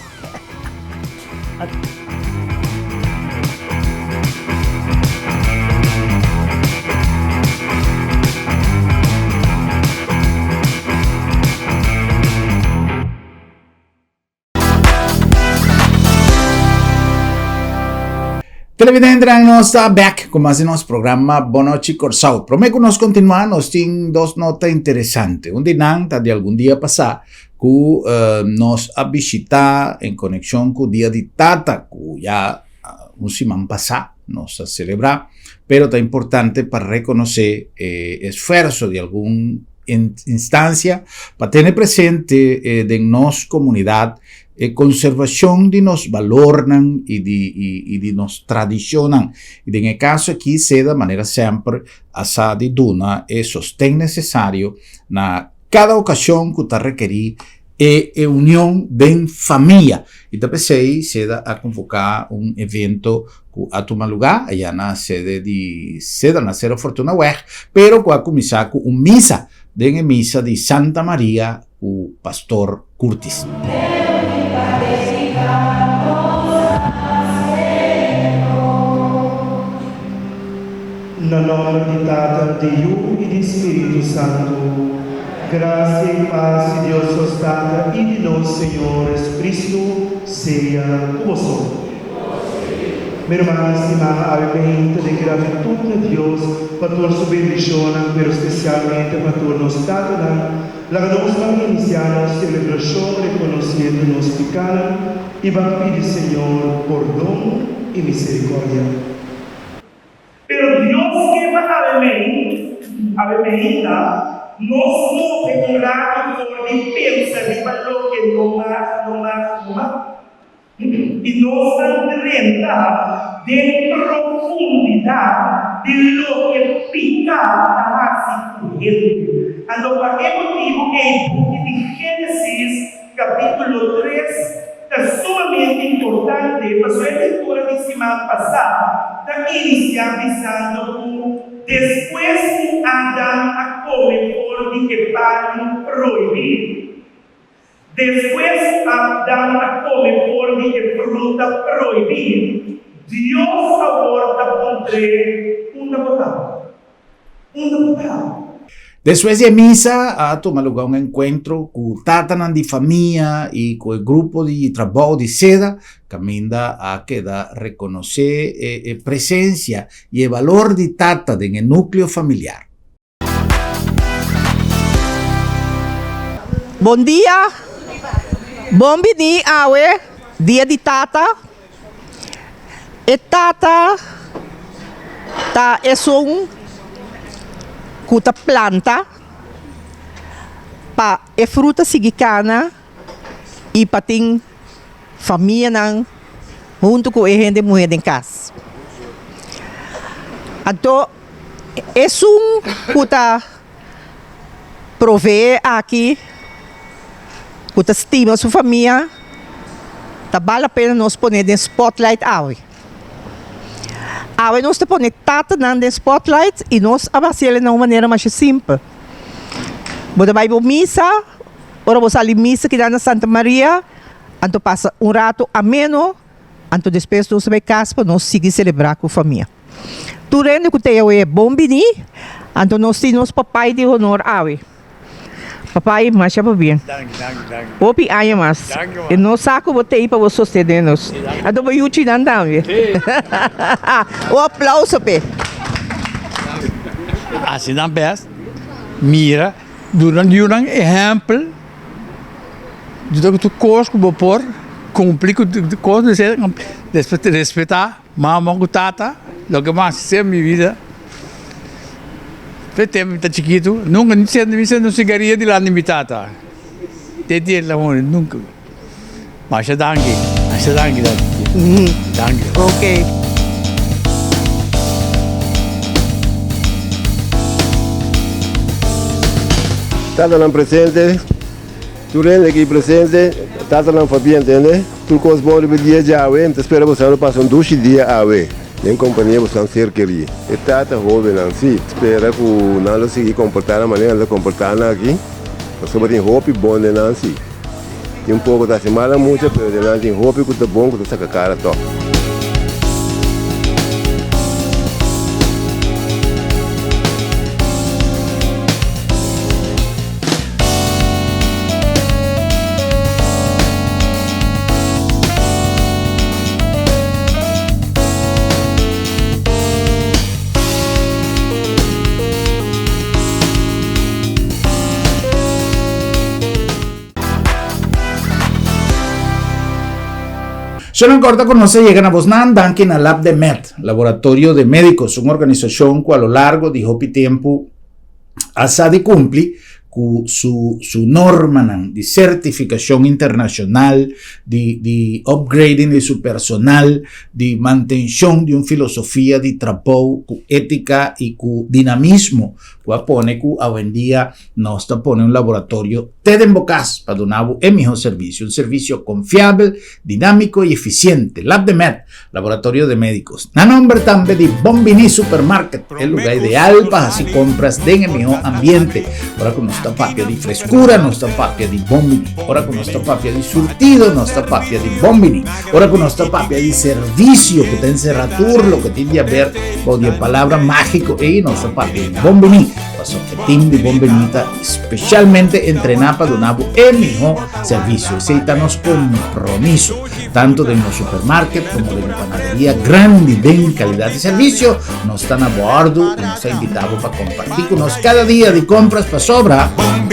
Televidentenan nos ta back ku mas di nos programa Bonochi Kòrsou. Promé ku nos kontinuá nos tin dos nota interesante. Un di nan ta di algun dia pasá ku nos a bishitá en konekshon ku Dia di Tata ku ya un siman pasá nos a selebrá, pero ta importante pa rekonosé e esfuerso di algun instansia pa tene presente den nos komunidat. e konservashon di nos balornan i di i di nos tradishonnan. I den e kaso aki seda manera semper a sa di duna e sosten nesesario na kada okashon ku ta rekerí e e union den famia. I ta p'esei seda a konvoká un evento ku a tuma lugá aya na sede di seda na Sero Fortunaweg, pero ku a kuminsá ku un misa den e misa di Santa Maria ku Pastor Curtis. Na nòmber di Tata, di Yu i di Spiritu Santu. Grasia i pas di Dios nos Tata i di nos Señor Jesucristo sea ku boso. Mi rumannan stimá, awe meinta den gratitut na Dios pa tur su bendishonnan, pero spesialmente pa tur nos tatanan, laga nos ban inisiá nos selebrashon rekonosiendo nos pikánan i ban pidi Señor pordon i miserikòrdia. Pero Dios ke pa awe mei, awe meinta, nos move un ratu for di pensa riba loke no mag, no mag, no mag. I nos ta drenta den profundidat di loke piká ta hasi ku hende. Anto pa e motibu ei buki di Génesis kapítulo tres ta sumamente importante, pasobra e lektura di siman pasá ta inisiá bisando ku despues ku Adam a kome for di e palu prohibí, Despues ku Adam a kome for di e fruta prohibí, Dios awor ta puntr'é, Unda bo ta? Unda bo ta? Despues di e misa a tuma lugá un enkuentro ku tatanan di famia i ku e grupo di trabou di seda, kaminda a keda rekonosé e presensia i e balor di tata den e núkleo familiar. Bon dia, bon bini awe dia di tata. E tata ta esun ku ta planta pa e fruta sigui kana i pa tin famianan huntu ku e hende muhé den kas. Anto. Esun ku ta proveé aki, ku ta stima su famia, ta bal la pena nos pone den spotlight awe. Awe nos ta pone tatanan den spotlight i nos a hasi el na un manera masha simpel. Bo ta bai bo misa, ora bo sali misa keda na Santa Maria, anto pasa un rato ameno, anto despues nos ta bai kas pa nos sigui selebrá ku famia. Tur hende ku ta awe bon bini, anto nos tin nos papai di honor awe. Papai, masha pabien. Hopi aña mas. E nos sa ku bo t'ei pa bo sostene nos. Anto bo yuchinan tambe. Un aplauso p'e. Hasi nan best, mira, duna yunan ehèmpel di tur kos ku bo por kumpli ku kos despues respetá. Mama ku tata, loke mas hasi den mi vida, fe tempu mi ta chikitu, nunka mi sende un sigaria dilanti di mi tata, te dia el ta muri, nunka. Masha danki, masha danki danki. Ok. Tatanan presente, tur hende aki presente, tatanan Fabian tende. Tur kos bon riba e dia djawe, mi ta spera boso lo pasa un dushi dia awe den kompania bosonan ser kerí. E tata hóbennan sí spera ku nan lo sigui komportá na manera nan ta komportá nan aki, pasobra tin hopi bon den nan sí. Tin un poko ta hasi mala mucha, pero den nan tin hopi ku ta bon ku ta saka kara tòg. Shona Corta cu nos a yega na bosnan danki na Lab de Med, Laboratorio de Medicos, un organisacion cu a lo largo di hopi tempo a sa di cumpli. ku su su normanan di sertifikashon internashonal, di di upgrading di su personal, di mantenshon di un filosofia di trabou ku étika i ku dinamismo ku a pone ku awendia nos ta pone un laboratorio te den bo kas pa duna bo e mihó servisio, un servisio konfiabel, dinámiko i efisiente. Labdemed, Laboratorio de Médicos. Na nomber tambe di Bon Bini Supermarket, e lugar ideal pa hasi compras den e mihó ambiente. Ora ku nos ta papia di frescura, nos ta papia di Bon Bini. Ora ku nos ta papia di surtido, nos ta papia di Bon Bini. Ora ku nos ta papia di servisio ku ta enserá tur loke tin di haber bou di e palabra mágiko ei, nos ta papia di Bon Bini. Pasobra e tim di Bon Bini ta spesialmente entrená pa duna bo e mihó servisio. Esei ta nos kompromiso. Tanto den nos supermarket como den panaderia grandi den calidad di servicio, nos ta na bo ordu y nos ta invita bo pa comparti cu nos cada dia di compras pasobra Bon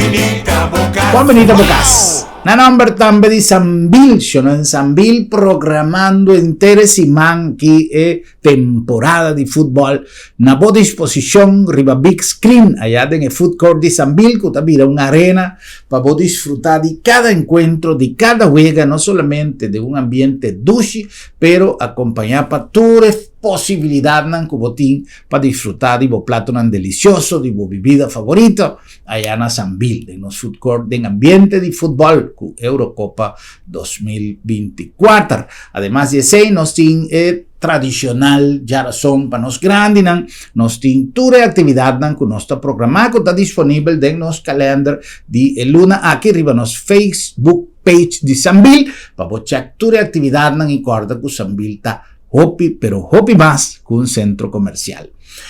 binita bo cas. Na nomber tambe di Sambil, Shonan Sambil programando henter e siman ki e Temporada di futbòl na bo disposishon riba big screen ayá den e food court di Sambil ku ta bira un arena pa bo disfrutá di kada enkuentro, di kada wega, no solamente den un ambiente dushi pero akompañá pa tur e posibilidatnan ku bo tin pa disfrutá di bo platonan delisioso, di bo bibida favorito ayá na Sambil den nos food court den ambiente di futbòl ku Eurocopa 2024. Ademas di esei nos tin e tradicional djarason pa nos grandinan, nos tin tur e actividadnan cu nos ta programa cu ta disponibel den nos kalender di e luna aki riba nos Facebook page di Sambil pa bo check tur e actividadnan y corda cu Sambil ta hopi pero hopi mas cu un centro comercial.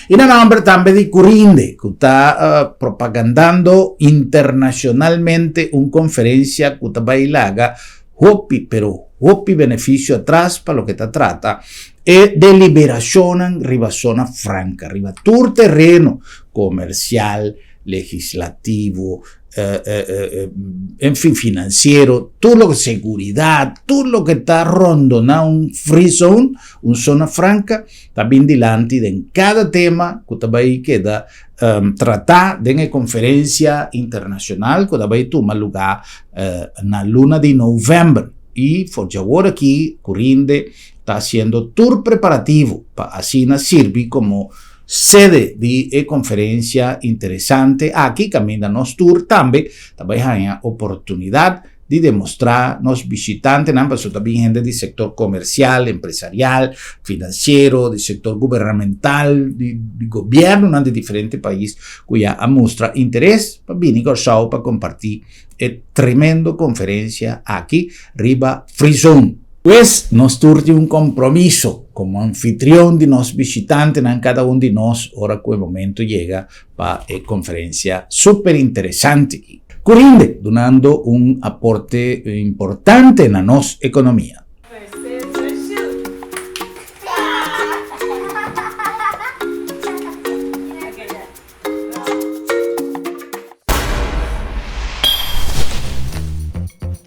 Y na nomber tambe di Curinde cu ta propagandando internacionalmente un conferencia cu ta bay laga hopi pero hopi beneficio atras pa loke ta trata e deliberacionnan riba zona franca, riba tur tereno comercial, legislativo, en fin financiero, tur loke seguridad, tur loke ta rondona un free zone, un zona franca, ta bin dilanti den cada tema cu ta bay keda tratá den e konferensia internashonal ku ta bai tuma lugá na luna di novèmber i for djawor aki Curinde ta hasiendo tur preparativo pa asina sirbi komo sede di e konferensia interesante aki kaminda nos tur tambe ta bai haña oportunidat di demostrá nos bishitantenan, pasobra ta bin hende di sektor komersial, empresarial, finansiero, di sektor gubernamental, di gobièrnunan di diferente pais ku ya a mustra interes pa bini Kòrsou pa kompartí e tremendo konferensia aki riba Free Zone. Pues, nos tur tin un kompromiso komo anfitrion di nos bishitantenan, kada un di nos, ora ku e momento yega pa e konferensia super interesante aki. Curinde, dunando un aporte importante na nos economia.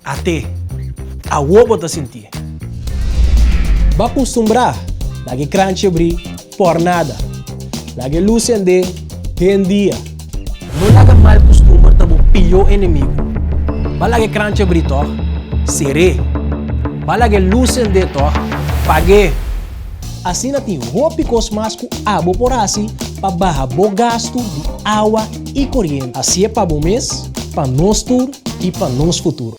At'é, awor bo ta sintié. Bo a kustumbrá laga e kranchi abrí por nada. Laga e lus sendé den dia. No laga mal kustumber ta bo pió enemigu. Ba laga e kranchi abrí tòg? Ser'é. Ba laga e lus sendé tòg? Pag'é. Asina tin hopi kos mas ku abo por hasi pa baha bo gastu di awa i koriente. Hasié pa bo mes, pa nos tur i pa nos futuro.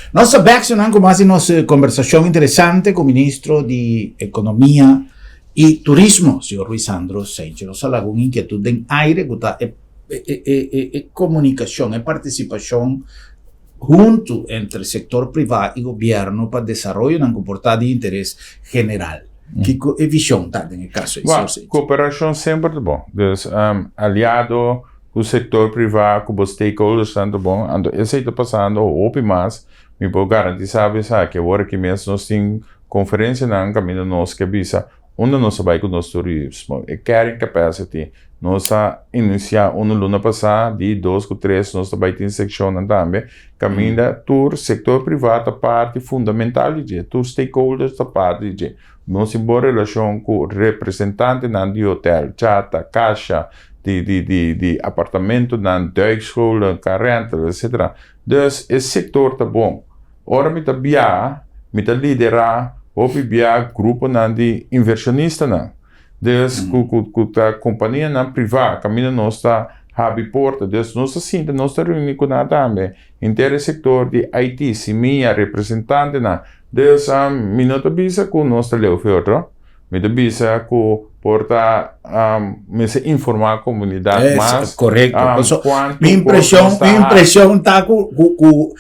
Nos ta bek nan ku mas di nos kombersashon interesante ku ministro di Ekonomia i Turismo, señor Ruisandro Saintje. Nos a laga un inkietut den aire ku ta e e komunikashon, e partisipashon huntu entre sektor privá i gobièrnu pa desaroyonan ku por ta di interes general. Kiko e vishon ta den e kaso ei, señor Saintje? Koperashon semper ta bon. Dus aliado ku sektor privá, ku bo stakeholdersnan ta bon. Anto esei ta pasando hopi mas. Mi por garantisá bo esaki. Awor aki mes nos tin konferensianan kaminda nos ke bisa unda nos a bai ku nos turismo. E carrying capacity nos a inisiá unu luna pasá, di dos ku tres nos ta bai tin sekshonnan tambe kaminda tur sektor privá ta parti fundamental di dje, tur stakeholders ta parti di dje. Nos tin bon relashon ku representantenan di hotel, chata, kasha, di di di di apartamentonan, duikscholen, car rental, etcetera. Dus e sektor ta bon. Ora mi ta biaha, mi ta liderá hopi bia gruponan di invershonistanan. Dus ku ku ku ta kompanianan privá kaminda nos ta habri porta. Dus nos ta sinta, nos ta reuní ku nan tambe. Henter e sektor di IT, simia, representantenan. Dus mi no ta bisa ku nos ta leu fe otro. Mi ta bisa ku por ta mester informá komunidat mas. Korekto. Kuantu Mi impreshon, mi impreshon ta ku ku ku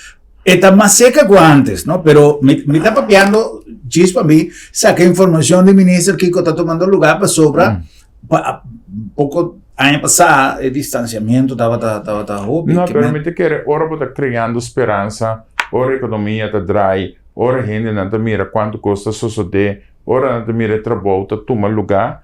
e ta mas seka ku antes, no? Pero mi mi ta papiando djis pa mi saka informashon di minister kiko ta tumando lugá pasobra pa poko aña pasá e distansiamentu tabata tabata hopi. No, pero mi ta kere ora bo ta kreando speransa, ora ekonomia ta drai, ora hendenan ta mira kuantu kos ta sosodé, ora nan ta mira e trabou ta tuma lugá,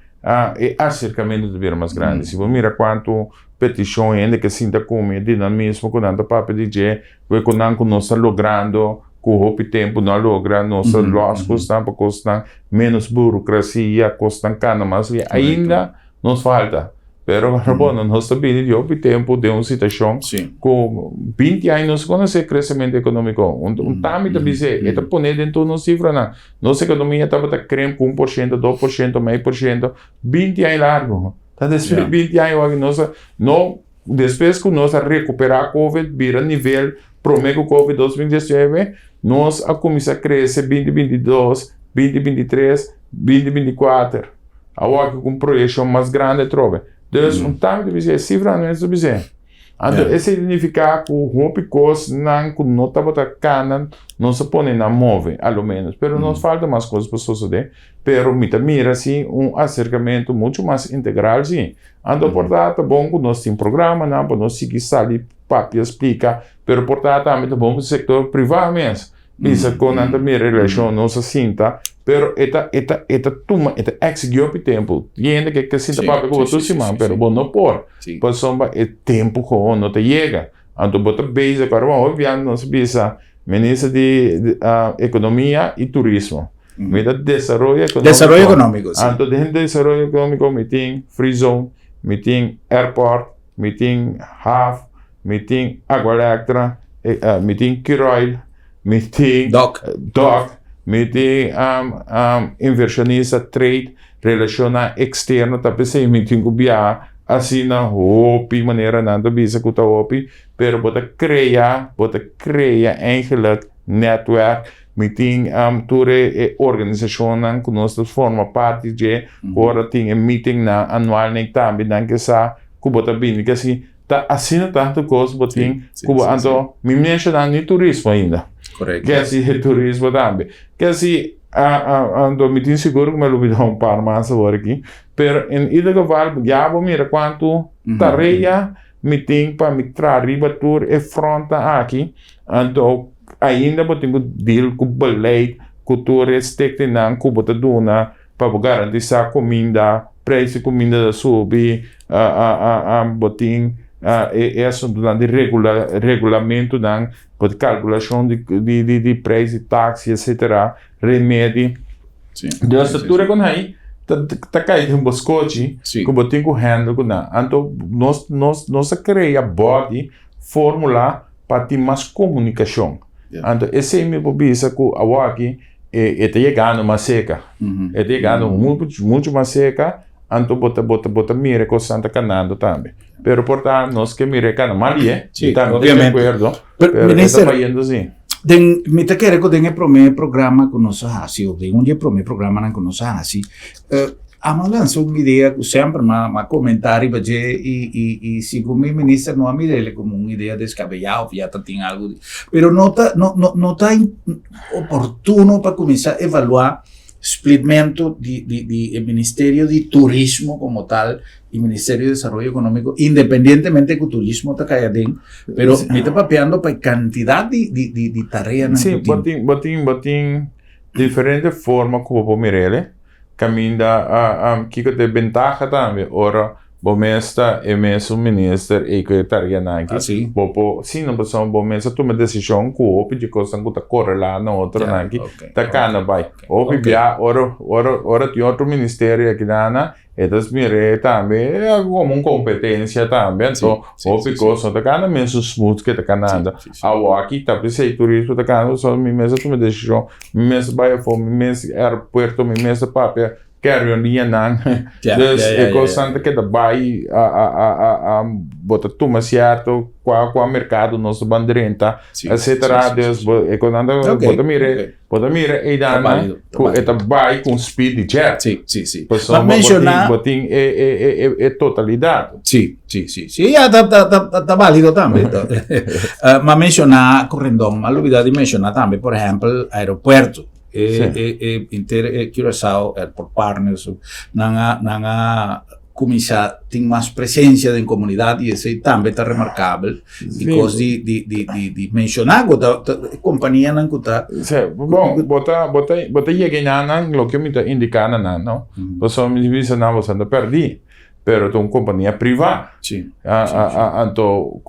e aserkamentu ta bira mas grandi. Si bo mira kuantu petishon hende ke sinta kumi di nan mismo ku nan ta papia di dje, ku e ku nan ku nos ta logrando ku hopi tempu no a logra, nos ta lòs kosnan pa kosnan ménos burokrasia, kosnan kana mas bien. Ainda nos falta, pero bon, nos ta bini di hopi tempu den un situashon ku binti aña nos konosé kresementu ekonómiko. Un tambe ta bis'é, e ta pone den tur nos sifranan. Nos ekonomia tabata krem ku 1%, 2%, mei por shento, binti aña largu. Ta despues di binti aña wak nos a, no, despues ku nos a rekuperá covid bira nivel promé ku covid 2019, nos a kuminsá krese binti 22, binti 23, binti 24. Awor ku un proyekshon mas grandi atrobe. Dus un tambe ta bisa e sifranan mes ta bisa. Anto esei ta nifiká ku hopi kosnan ku no tabata kana nos a pone nan move, a lo ménos. Pero nos falta mas kos pa sosodé. Pero mi ta mira si un aserkamentu muchu mas integral si. Anto por ta ta bon ku nos tin programanan pa nos sigui sali papia splika, pero por ta tambe ta bon pa sektor privá mes. Bisa kon nan ta mira e relashon, nos a sinta, pero e ta e ta e ta tuma e ta eksigí hopi tempu. Tin hende ke ke sinta papia ku bo tur siman, pero bo no por, pasobra e tempu gewoon no ta yega. Anto bo ta bezig ku aruba hopi biaha nos a bisa minister di ekonomia i turismo. Mi ta desaroyo ekonómiko. Desaroyo ekonómiko, si. Anto den desaroyo ekonómiko mi tin free zone, mi tin airport, mi tin haf, mi tin Aqualectra, mi tin Curoil, mi tin Dok, Dok, mi tin inversionista, trade, relacionnan externo, ta p'esei mi tin cu biaha asina hopi manera nan ta bisa cu ta hopi, pero bo ta crea, bo ta crea eigenlijk netwerk, mi tin tur e organisacionnan cu nos ta forma parti dje, ora tin e meetingnan anualnan tambe nan ke sa cu bo ta bini, kesi Ta asina tantu kos bo tin ku bo anto mi menshoná ni turismo ainda. Korekto. Ke si e turismo tambe. Ke si anto mi tin sigur ku mi a lubidá un par mas awor aki. Pero en ieder geval ya bo mira kuantu tarea mi tin pa mi traha riba tur e frontnan aki. Anto ainda bo tin ku deal ku beleid, ku tur e stektenan ku bo ta duna. Pa bo garantisá kuminda, preis di kuminda ta subi, bo tin e asuntunan di regulamentunan, bo tin kalkulashon di preis di taksi etsetera, remedi. Dus ta tur e kon ei ta kai den bo skochi ku bo tin ku handle ku nan. Anto nos a krea bòdi, fórmula pa tin mas komunikashon. Anto esei mi por bisa ku awor aki e ta yegando mas seka. E ta yegando mucho mucho mas seka, anto bo ta bo ta bo ta mira e kosnan ta kanando tambe. Pero por ta nos ke mira e kana mal ye, Sí, mi tambe ta di obviamente. akuerdo, Pero, pero e ta minister, bayendo si. Den, mi ta kere ku den e promé programa ku nos a hasi, of den un di e promé programanan ku nos a hasi, eh, Amo a lansa un idea ku semper m'a m'a komentá riba dje i i i segun mi minister no a mir'el komo un idea deskabeyá òf ya ta tin algu di pero no ta no no no ta oportuno pa kuminsá evaluá splitmentu di di di e ministerio di turismo komo tal i ministerio di desaroyo ekonómiko independientemente ku turismo ta kai aden pero mi ta papiando pa e kantidat di di di di tareanan Sí, ku bo tin. tin bo tin bo tin diferente forma ku bo por mir'el. Caminda kiko ta e bentaha tambe ora. Bo mes ta e mesun minister ei ku e tareanan aki. Bo por, si no pasobra bo mes a tuma desishon ku hopi di kosnan ku ta korelá na otronan aki ta kana bai. Hopi bia ora ora ora tin otro ministerio aki nan e ta mir'é tambe komo un kompetensia tambe anto hopi kos no ta kana mesun smooth ku e ta kanando. Awor aki ta p'esei turismo ta kana pasobra mi mes a tuma desishon, mi mes a bai afó, mi mes aeropuerto, mi mes a papia. Carrion liñanan. Dus e kosnan ta keda bai a a a a a bo ta tuma sierto kua kua merkado nos ta ban drenta etcetera. Dus bo e kosnan ta bo ta mira bo ta mira eidanan ku e ta bai ku un speed di jet. Pasobra bo tin bo tin e e e e totalidat. Si si si si ya ta ta ta balido tambe. M'a menshoná Corendon m'a lubida di menshoná tambe por ehèmpel aeropuerto. E, e, e, inter e Curaçao Airport Partners, nan a, nan a kuminsá tin mas presensia den komunidat i esei tambe ta remarkabel. I kos di, di, di, di, di menshoná ku ta, ta kompanianan ku ta. Sí, bon, bo ta, bo ta, bo ta yega einan nan loke mi ta indiká na nan, no? Pasobra mi bisa nan boso ta pèrdí, pero ta un kompania privá. Sí. Anto,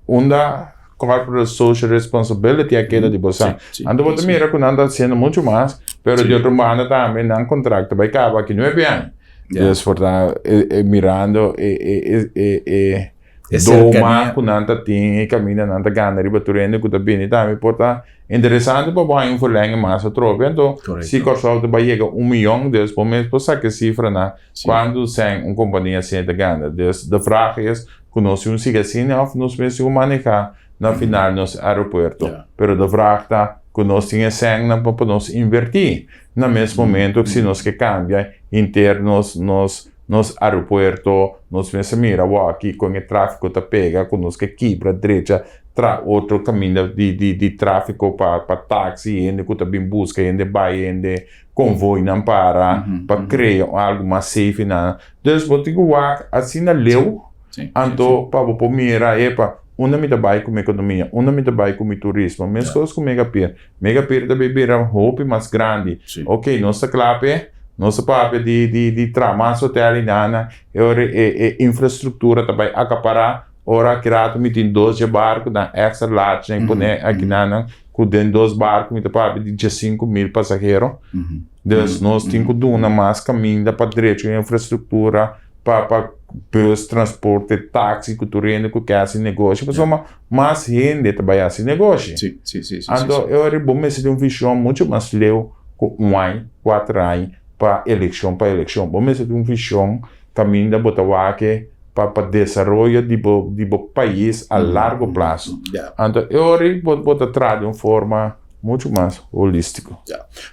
unda Corporate social responsibility a keda di bosan. Anto bo ta mira ku nan ta hasiendo muchu mas, pero di otro banda tambe nan kontrakt ta bai kaba aki nuebe aña. Dus por ta mirando e e e e doma ku nan ta tin, e kaminda nan ta gana riba tur hende ku ta bini tambe por ta interesante pa bo haña un verlenging mas atrobe. Anto si Kòrsou ta bai yega un miyon, dus bo mes por saka e sifranan kuantu sèn un kompania asina ta gana. Dus de vraag is Ku nos tin un sigui asina òf nos mester ku manehá na final nos aeropuerto. Pero de vraag ta ku nos tin e sènnan pa nos invertí. Na mes momento si nos ke kambia henter nos nos nos aeropuerto nos mester mira awor kon e tráfiko ta pega ku nos ke kibra drecha tra otro kaminda di di di tráfiko pa pa taksi hende ku ta bin buska hende bai hende konvoinan para pa krea algu mas safe nan. Dus bo tin ku wak asina leu anto pa bo por mira epa unda mi ta bai ku mi ekonomia, unda mi ta bai ku mi turismo. Meskos ku Megapir. Megapir ta bay bira hopi mas grandi. Ok, nos ta kla p'e, nos ta papia di di di traha mas hotel i nana, e ora e e infrastruktura ta bai akapará. Ora aki rato mi tin dos dje barku nan extra large nan pone aki nan ku den dos barku mi ta papia di 15,000 pasahero. Dus nos tin ku duna mas kaminda pa drecha infrastruktura pa pa bus, transporte, taxi ku tur hende ku ke hasi negoshi pasobra mas hende ta bai hasi negoshi. Anto e ora bo mester tin un vishon muchu mas leu ku un aña, kuater aña pa elekshon pa elekshon. Bo mester tin un vishon kaminda bo ta wak pa pa desaroyo di bo di bo pais a largo plaso. Anto e ora ei bo bo ta traha di un forma mucho mas holístiko.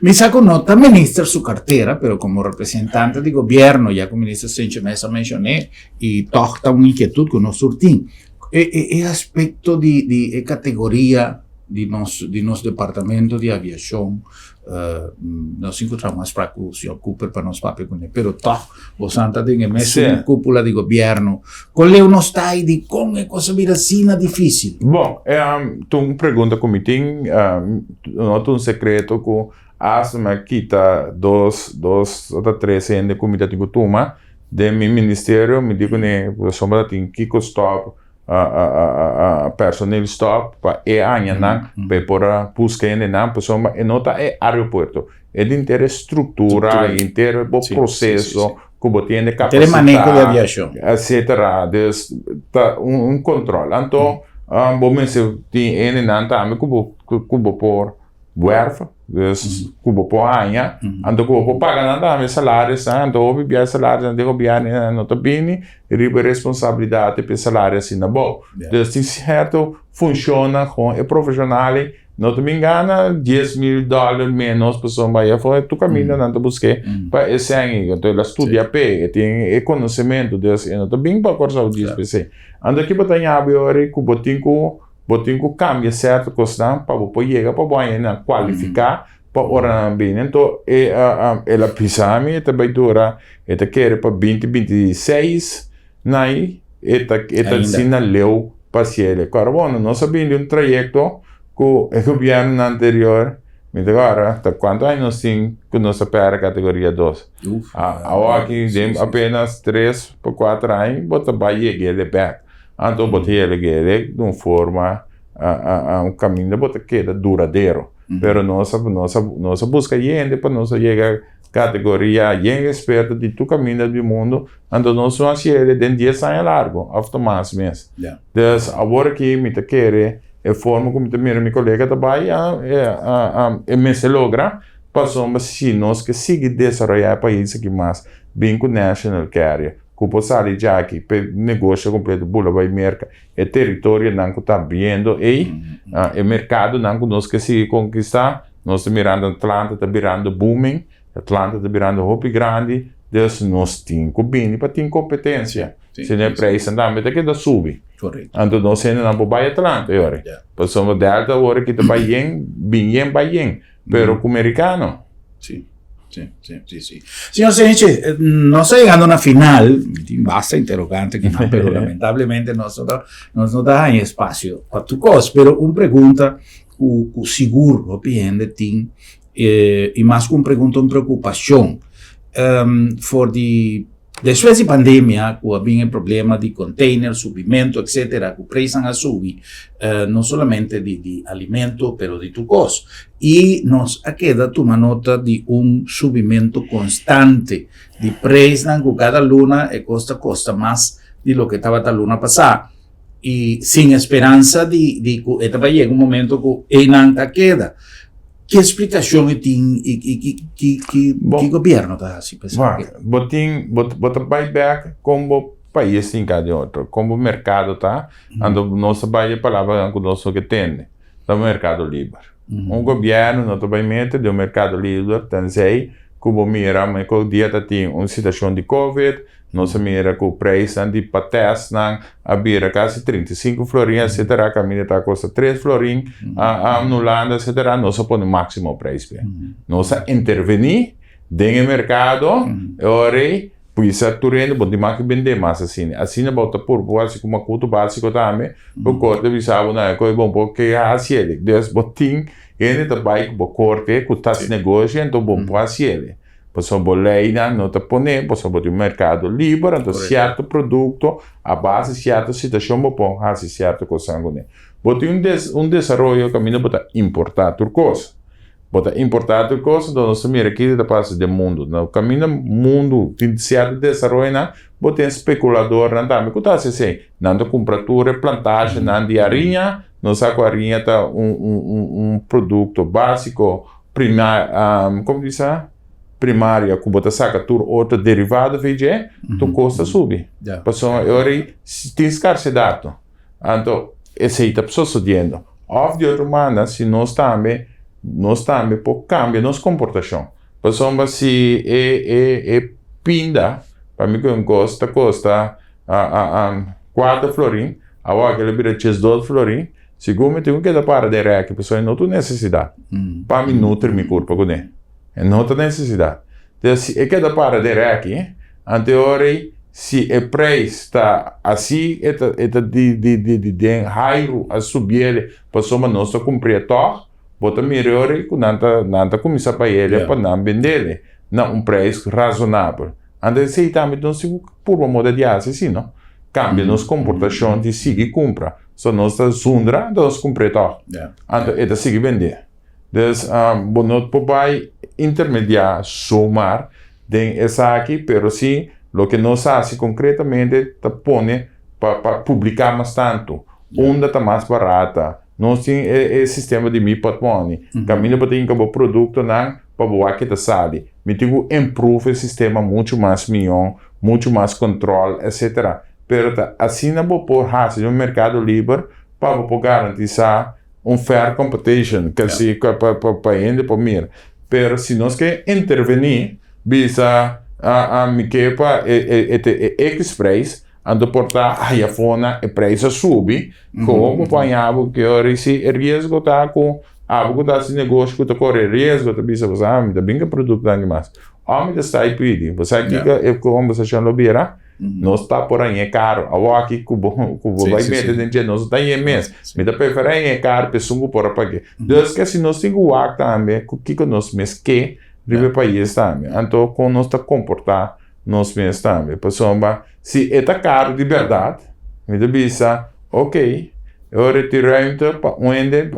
Mi sa ku no ta minister su kartera, pero komo representante di gobièrnu, ya ku minister Sencho mes a menshoné, i tòg ta un inkietut ku nos tur tin, e e e aspekto di di e kategoria di nos di nos departamento di aviashon, Nos tin ku traha mas pra ku señor Cooper pa nos papia kuné, pero tòg bosan ta den e mesun kúpula di gobièrnu. Kon leu nos ta i dikon e kos a bira asina difísil? Bon, ta un pregunta ku mi tin, no ta un sekreto ku asta mi a kita dos, dos ota tres hende ku mi ta tin ku tuma den mi ministerio, mi di kuné pasobra tin kiko stòp. Personeel stop pa e añanan pa e por a buska hendenan pasobra e no ta e aeropuerto e di henter e struktura henter bo proseso ku bo tin hende kapasitá etcetera dus ta un kontrol anto bo mester tin hendenan tambe ku bo ku bo por werf dus ku bo por haña anto ku bo por paga nan tambe salarisnan anto hopi bia salarisnan den gobièrnu no ta bini riba e responsabilidat pa e salario asina abou. Dus tin sierto funshonnan kon e profeshonal ei no ta bin gana 10,000 dòler ménos pasobra bai afó tur kaminda nan ta busk'é pa e sèn ei. Anto el a studia p'e, e tin e konosementu dus e no ta bin pa Kòrsou djis p'esei. Anto aki bo ta yabi ora ku bo tin ku bo tin ku kambia sierto kosnan pa bo por yega pa bo haña nan kualifiká Pa ora nan bini anto e el a bisa mi e ta bai dura e ta kere pa binti 26 nai e ta e ta asina leu pa cielo. Kòrda bon nos a bini di un trayekto ku e gobièrnunan anterior. Mi ta kòrda ta kuantu aña nos tin ku nos a pèrdè kategoria dos. Awor aki den apenas tres pa kuater aña bo ta bai yeg'e bèk. Anto bo ta yeg'e di un forma un kaminda bo ta keda duradero. Pero nos a nos a nos a buska yende pa nos a yega kategoria yen eksperto di tur kaminda di mundu. Anto nos no a hasiel den dies aña largu òf ta mas mes. Dus awor aki mi ta kere e forma ku mi ta mira mi kolega ta bai e mester logra pasobra si nos ke sigui desaroyá e pais aki mas bin ku national carrier ku por sali djaki p'e negosio kompleto bula bai Merka e teritorionan ku ta abriendo ei e merkadonan ku nos ke sigui konkistá nos ta mirando Atlanta ta birando booming Atlanta ta birando hopi grandi dus nos tin ku bini pa tin kompetensia. Si no e prijsnan tambe ta keda subi. Correcto. Anto nos hendenan por bai Atlanta e ora. Ja. Pasobra Delta awor aki ta bai yen, bin yen bai yen. Pero ku merikano. Si, si, si, si, si. Señor Seniche, nos ta yegando na final. Mi tin basta interrogante akinan, pero lamentablemente nos no ta, nos no ta haña espacio pa tur kos. Pero un pregunta ku, ku sigur hopi hende tin, i mas ku un pregunta un preokupashon. For di Despues di pandemia ku a bin e problema di container, subimentu etcetera ku preisnan a subi no solamente di di alimento pero di tur kos i nos a keda tuma nota di un subimentu konstante di preisnan ku kada luna e kos ta kosta mas di loke tabata luna pasá i sin e speransa di di ku e ta bai yega un momento ku einan ta keda. Ki splikashon e tin i ki ki ki ki gobierno ta hasi pa esaki? Bo tin bo bo ta bai bek kon bo pais tin ka di otro, kon bo merkado ta, anto nos ta bai e palabranan ku nos no ke tende, ta merkado liber. Un gobierno no ta bai mete den un merkado liber tensei ku bo mira meko dia ta tin un situashon di covid, Nos a mira ku preisnan di patèsnan a bira kasi 35 florin etcetera, kaminda ta kosta 3 florin a Hulanda etcetera, nos a pone máksimo preis p'e. Nos a intervení den e merkado e ora ei pisa tur hende bo tin mas ke bendé mas asina. Asina bo ta purba bo hasi ku makutu básiko tambe, bo korte bisa bo nan e koe bon por ke hasi el. Dus bo tin hende ta bai ku bo korte ku ta hasi negoshi anto bo por hasi el. Pasobra bo leinan no ta pone, pasobra bo tin un merkado liber, anto sierto produkto a base di sierto situashon bo por hasi sierto kosnan kuné. Bo tin un des un desaroyo kaminda bo ta importá tur kos. Bo ta importá tur kos, anto nos ta mira kiko ta pasa den mundu. Na kaminda mundu tin sierto desaroyonan, bo tin spekuladornan tambe ku ta hasi esei. Nan ta kumpra tur e plantashenan di hariña, nos sa ku hariña ta un un un un produkto básiko Prima, como bisa? Primaria cu bo ta saca tur otro derivado fi dje, tur cos ta subi. Pasobra e ora ei tin scarsedad no. Anto esey ta sosodiendo. Of di otro banda si nos tambe, nos tambe por cambia nos comportacion. Pasobra si e e e pinda, pa mi cu un cos ta costa cuater florin, awor a bira diesdos florin, Sigur mi tin ku keda para den rèki pasobra e no ta un nesesidat pa mi nutri mi kurpa kuné. E no ta nesesidat. Entonces si e keda para den rèki, anto e ora ei si e preis ta así e ta e ta di di di di den hairu a subiele pasobra nos ta kumprié tòg, bo ta mira e ora ei ku nan ta nan ta kuminsá payele pa nan bendele na un preis razonabel. Anto esei tambe nos tin ku purba moda di hasi si no kambia nos komportashon di sigui kumpra. So nos ta zundra, anto nos kumpr'é tòg. Anto e ta sigui bendé. Dus bo no por bai intermediá zomaar den esaki, pero sí loke nos hasi konkretamente ta pone pa pa publiká mas tantu. Unda ta mas barata. Nos tin e e sistema di Mi Portmoni. Kaminda bo ta hinka bo produktonan pa bo wak ke ta sali. Mi tin ku improve e sistema muchu mas mihó, muchu mas kontròl, etcetera. Pero ta asina bo por hasi den un merkado liber pa bo por garantisá un fair competition, ke si pa pa pa hende por mira. Pero si nos ke intervení, bisa a mi ke pa e e e e X prijs, anto por ta haya afó e prijs a subi, komo bo por haña bo ke ora si e riesgo ta ku abo ku ta hasi negoshi ku ta kore riesgo ta bisa bo sa mi ta bin ku e produktonan aki mas. Òf mi ta sta i pidi, bo sa kiko e kombersashon lo bira? Nos ta por hañ'é karo. Awor aki ku bo ku bo bai mete den dje, nos no ta hañ'é mes. Mi ta preferá hañ'é karo pa esun ku por a pag'é. Dus ke si nos tin ku wak tambe ku kiko nos mes ke riba e pais tambe. Anto kon nos ta komportá nos mes tambe. Pasobra si e ta karo di bèrdat, mi ta bisa, ok, e ora e tin ruimte pa un hende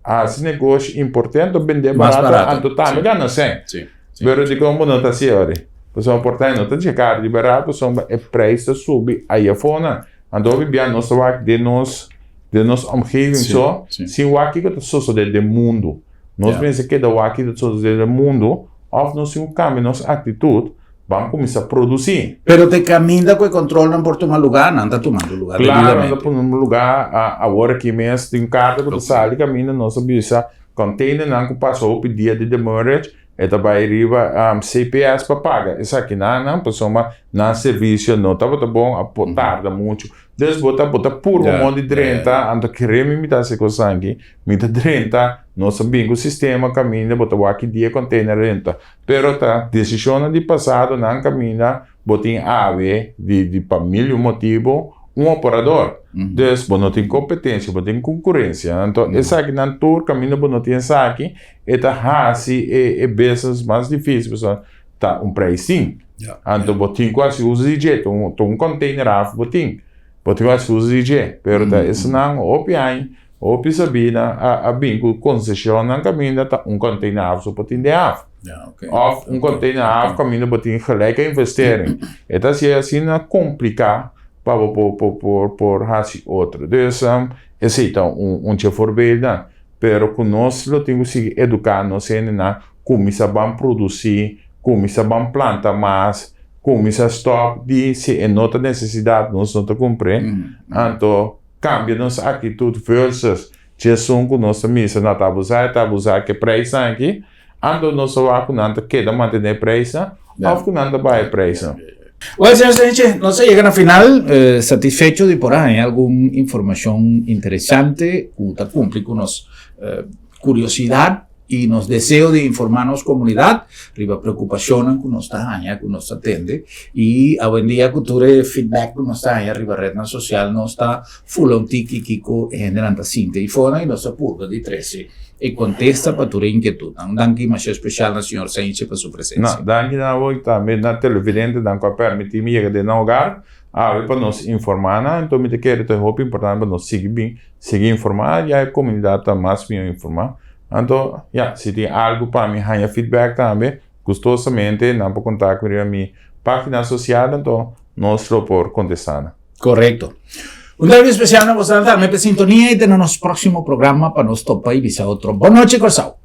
hasi negoshi import'é anto bend'é barato, anto tambe gana sèn. Pero dikon bo no ta hasi ori? Pasobra por ta e no ta dje karo di barato, pasobra e prijs ta subi aya afó-nan. Anto hopi bia nos ta wak den nos den nos omgeving so, sin wak kiko ta sosodé den mundu. Nos mester keda wak kiko ta sosodé den mundu òf nos tin ku kambia nos aktitut, ban kuminsá produsí. Pero te kaminda ku e kontrolnan por tuma lugá, nan ta tumando lugá debidamente. Klaro, nan ta tumando lugá. Awor aki mes tin karta ku ta sali kaminda nos a bisa containernan ku pasa hopi dia di demurrage, E ta bai riba CPS pa paga esakinan pasobra nan servisio no tabata bon, a por tarda muchu. Dus bo ta bo ta purba mon di drenta, anto kere mi mi ta hasi kos aki, mi ta drenta, nos a bin ku sistema kaminda bo ta wak ki dia container a drenta. Pero ta desishonnan di pasado nan kaminda bo tin awe di di pa mil y un motibu un operador. Dus bo no tin kompetensia, bo tin konkurensia. Anto esakinan tur kaminda bo no tin esaki, E ta hasi e e business mas difícil pasobra ta un prijs tin. Anto bo tin ku hasi uso di dje, ta un ta un container af bo tin. Bo tin ku hasi uso di dje, pero ta esnan hopi aña, hopi sabina a a bin ku konseshonnan kaminda ta un container af so por tin den af. Òf un container af kaminda bo tin gelijk a investering. E ta hasi asina kompliká pa bo por por por por hasi otro. Dus esei ta un un dje voorbeelden. Pero ku nos lo tin ku sigui eduká nos hendenan, kuminsá ban produsí, kuminsá ban planta mas, kuminsá stòp di si e no ta nesesidat nos no ta kumpr'é, anto kambia nos aktitut versus djesun ku nos ta misa nan ta abusá e ta abusá ku e preisnan aki, anto nos ta wak ku nan ta keda mantené e preisnan òf ku nan ta baha e preisnan. Well, señor Senche, nos a yega na final, satisfecho di por a haña algun informacion interesante cu ta cumpli cu nos curiosidad y nos deseo di informa nos comunidad riba preocupacionnan cu nos ta haña, cu nos ta tende. Y awendia cu tur e feedback cu nos ta haña riba rednan social nos ta fula un tiki kico e hendenan ta sinti ayfora y nos ta purba di trece e contesta pa tur e inquietudnan. Un danki masha especial na señor Sainche pa su presencia. No, danki na abo y tambe na televidentenan cu a permiti mi yega den nan hogar awe pa nos informa nan. Enton mi ta kere ta hopi importante pa nos sigui bin, sigui informa ya e comunidad ta mas mihor informa. Anto, ya, si tin algo pa mi haña feedback tambe, gustosamente nan por contact mi riba mi pagina social, anto nos lo por contesta nan. Correcto. Un danki especial na boso tambe pa sintonia y te na nos proximo programa pa nos topa y bisa otro. Bon nochi Corsou.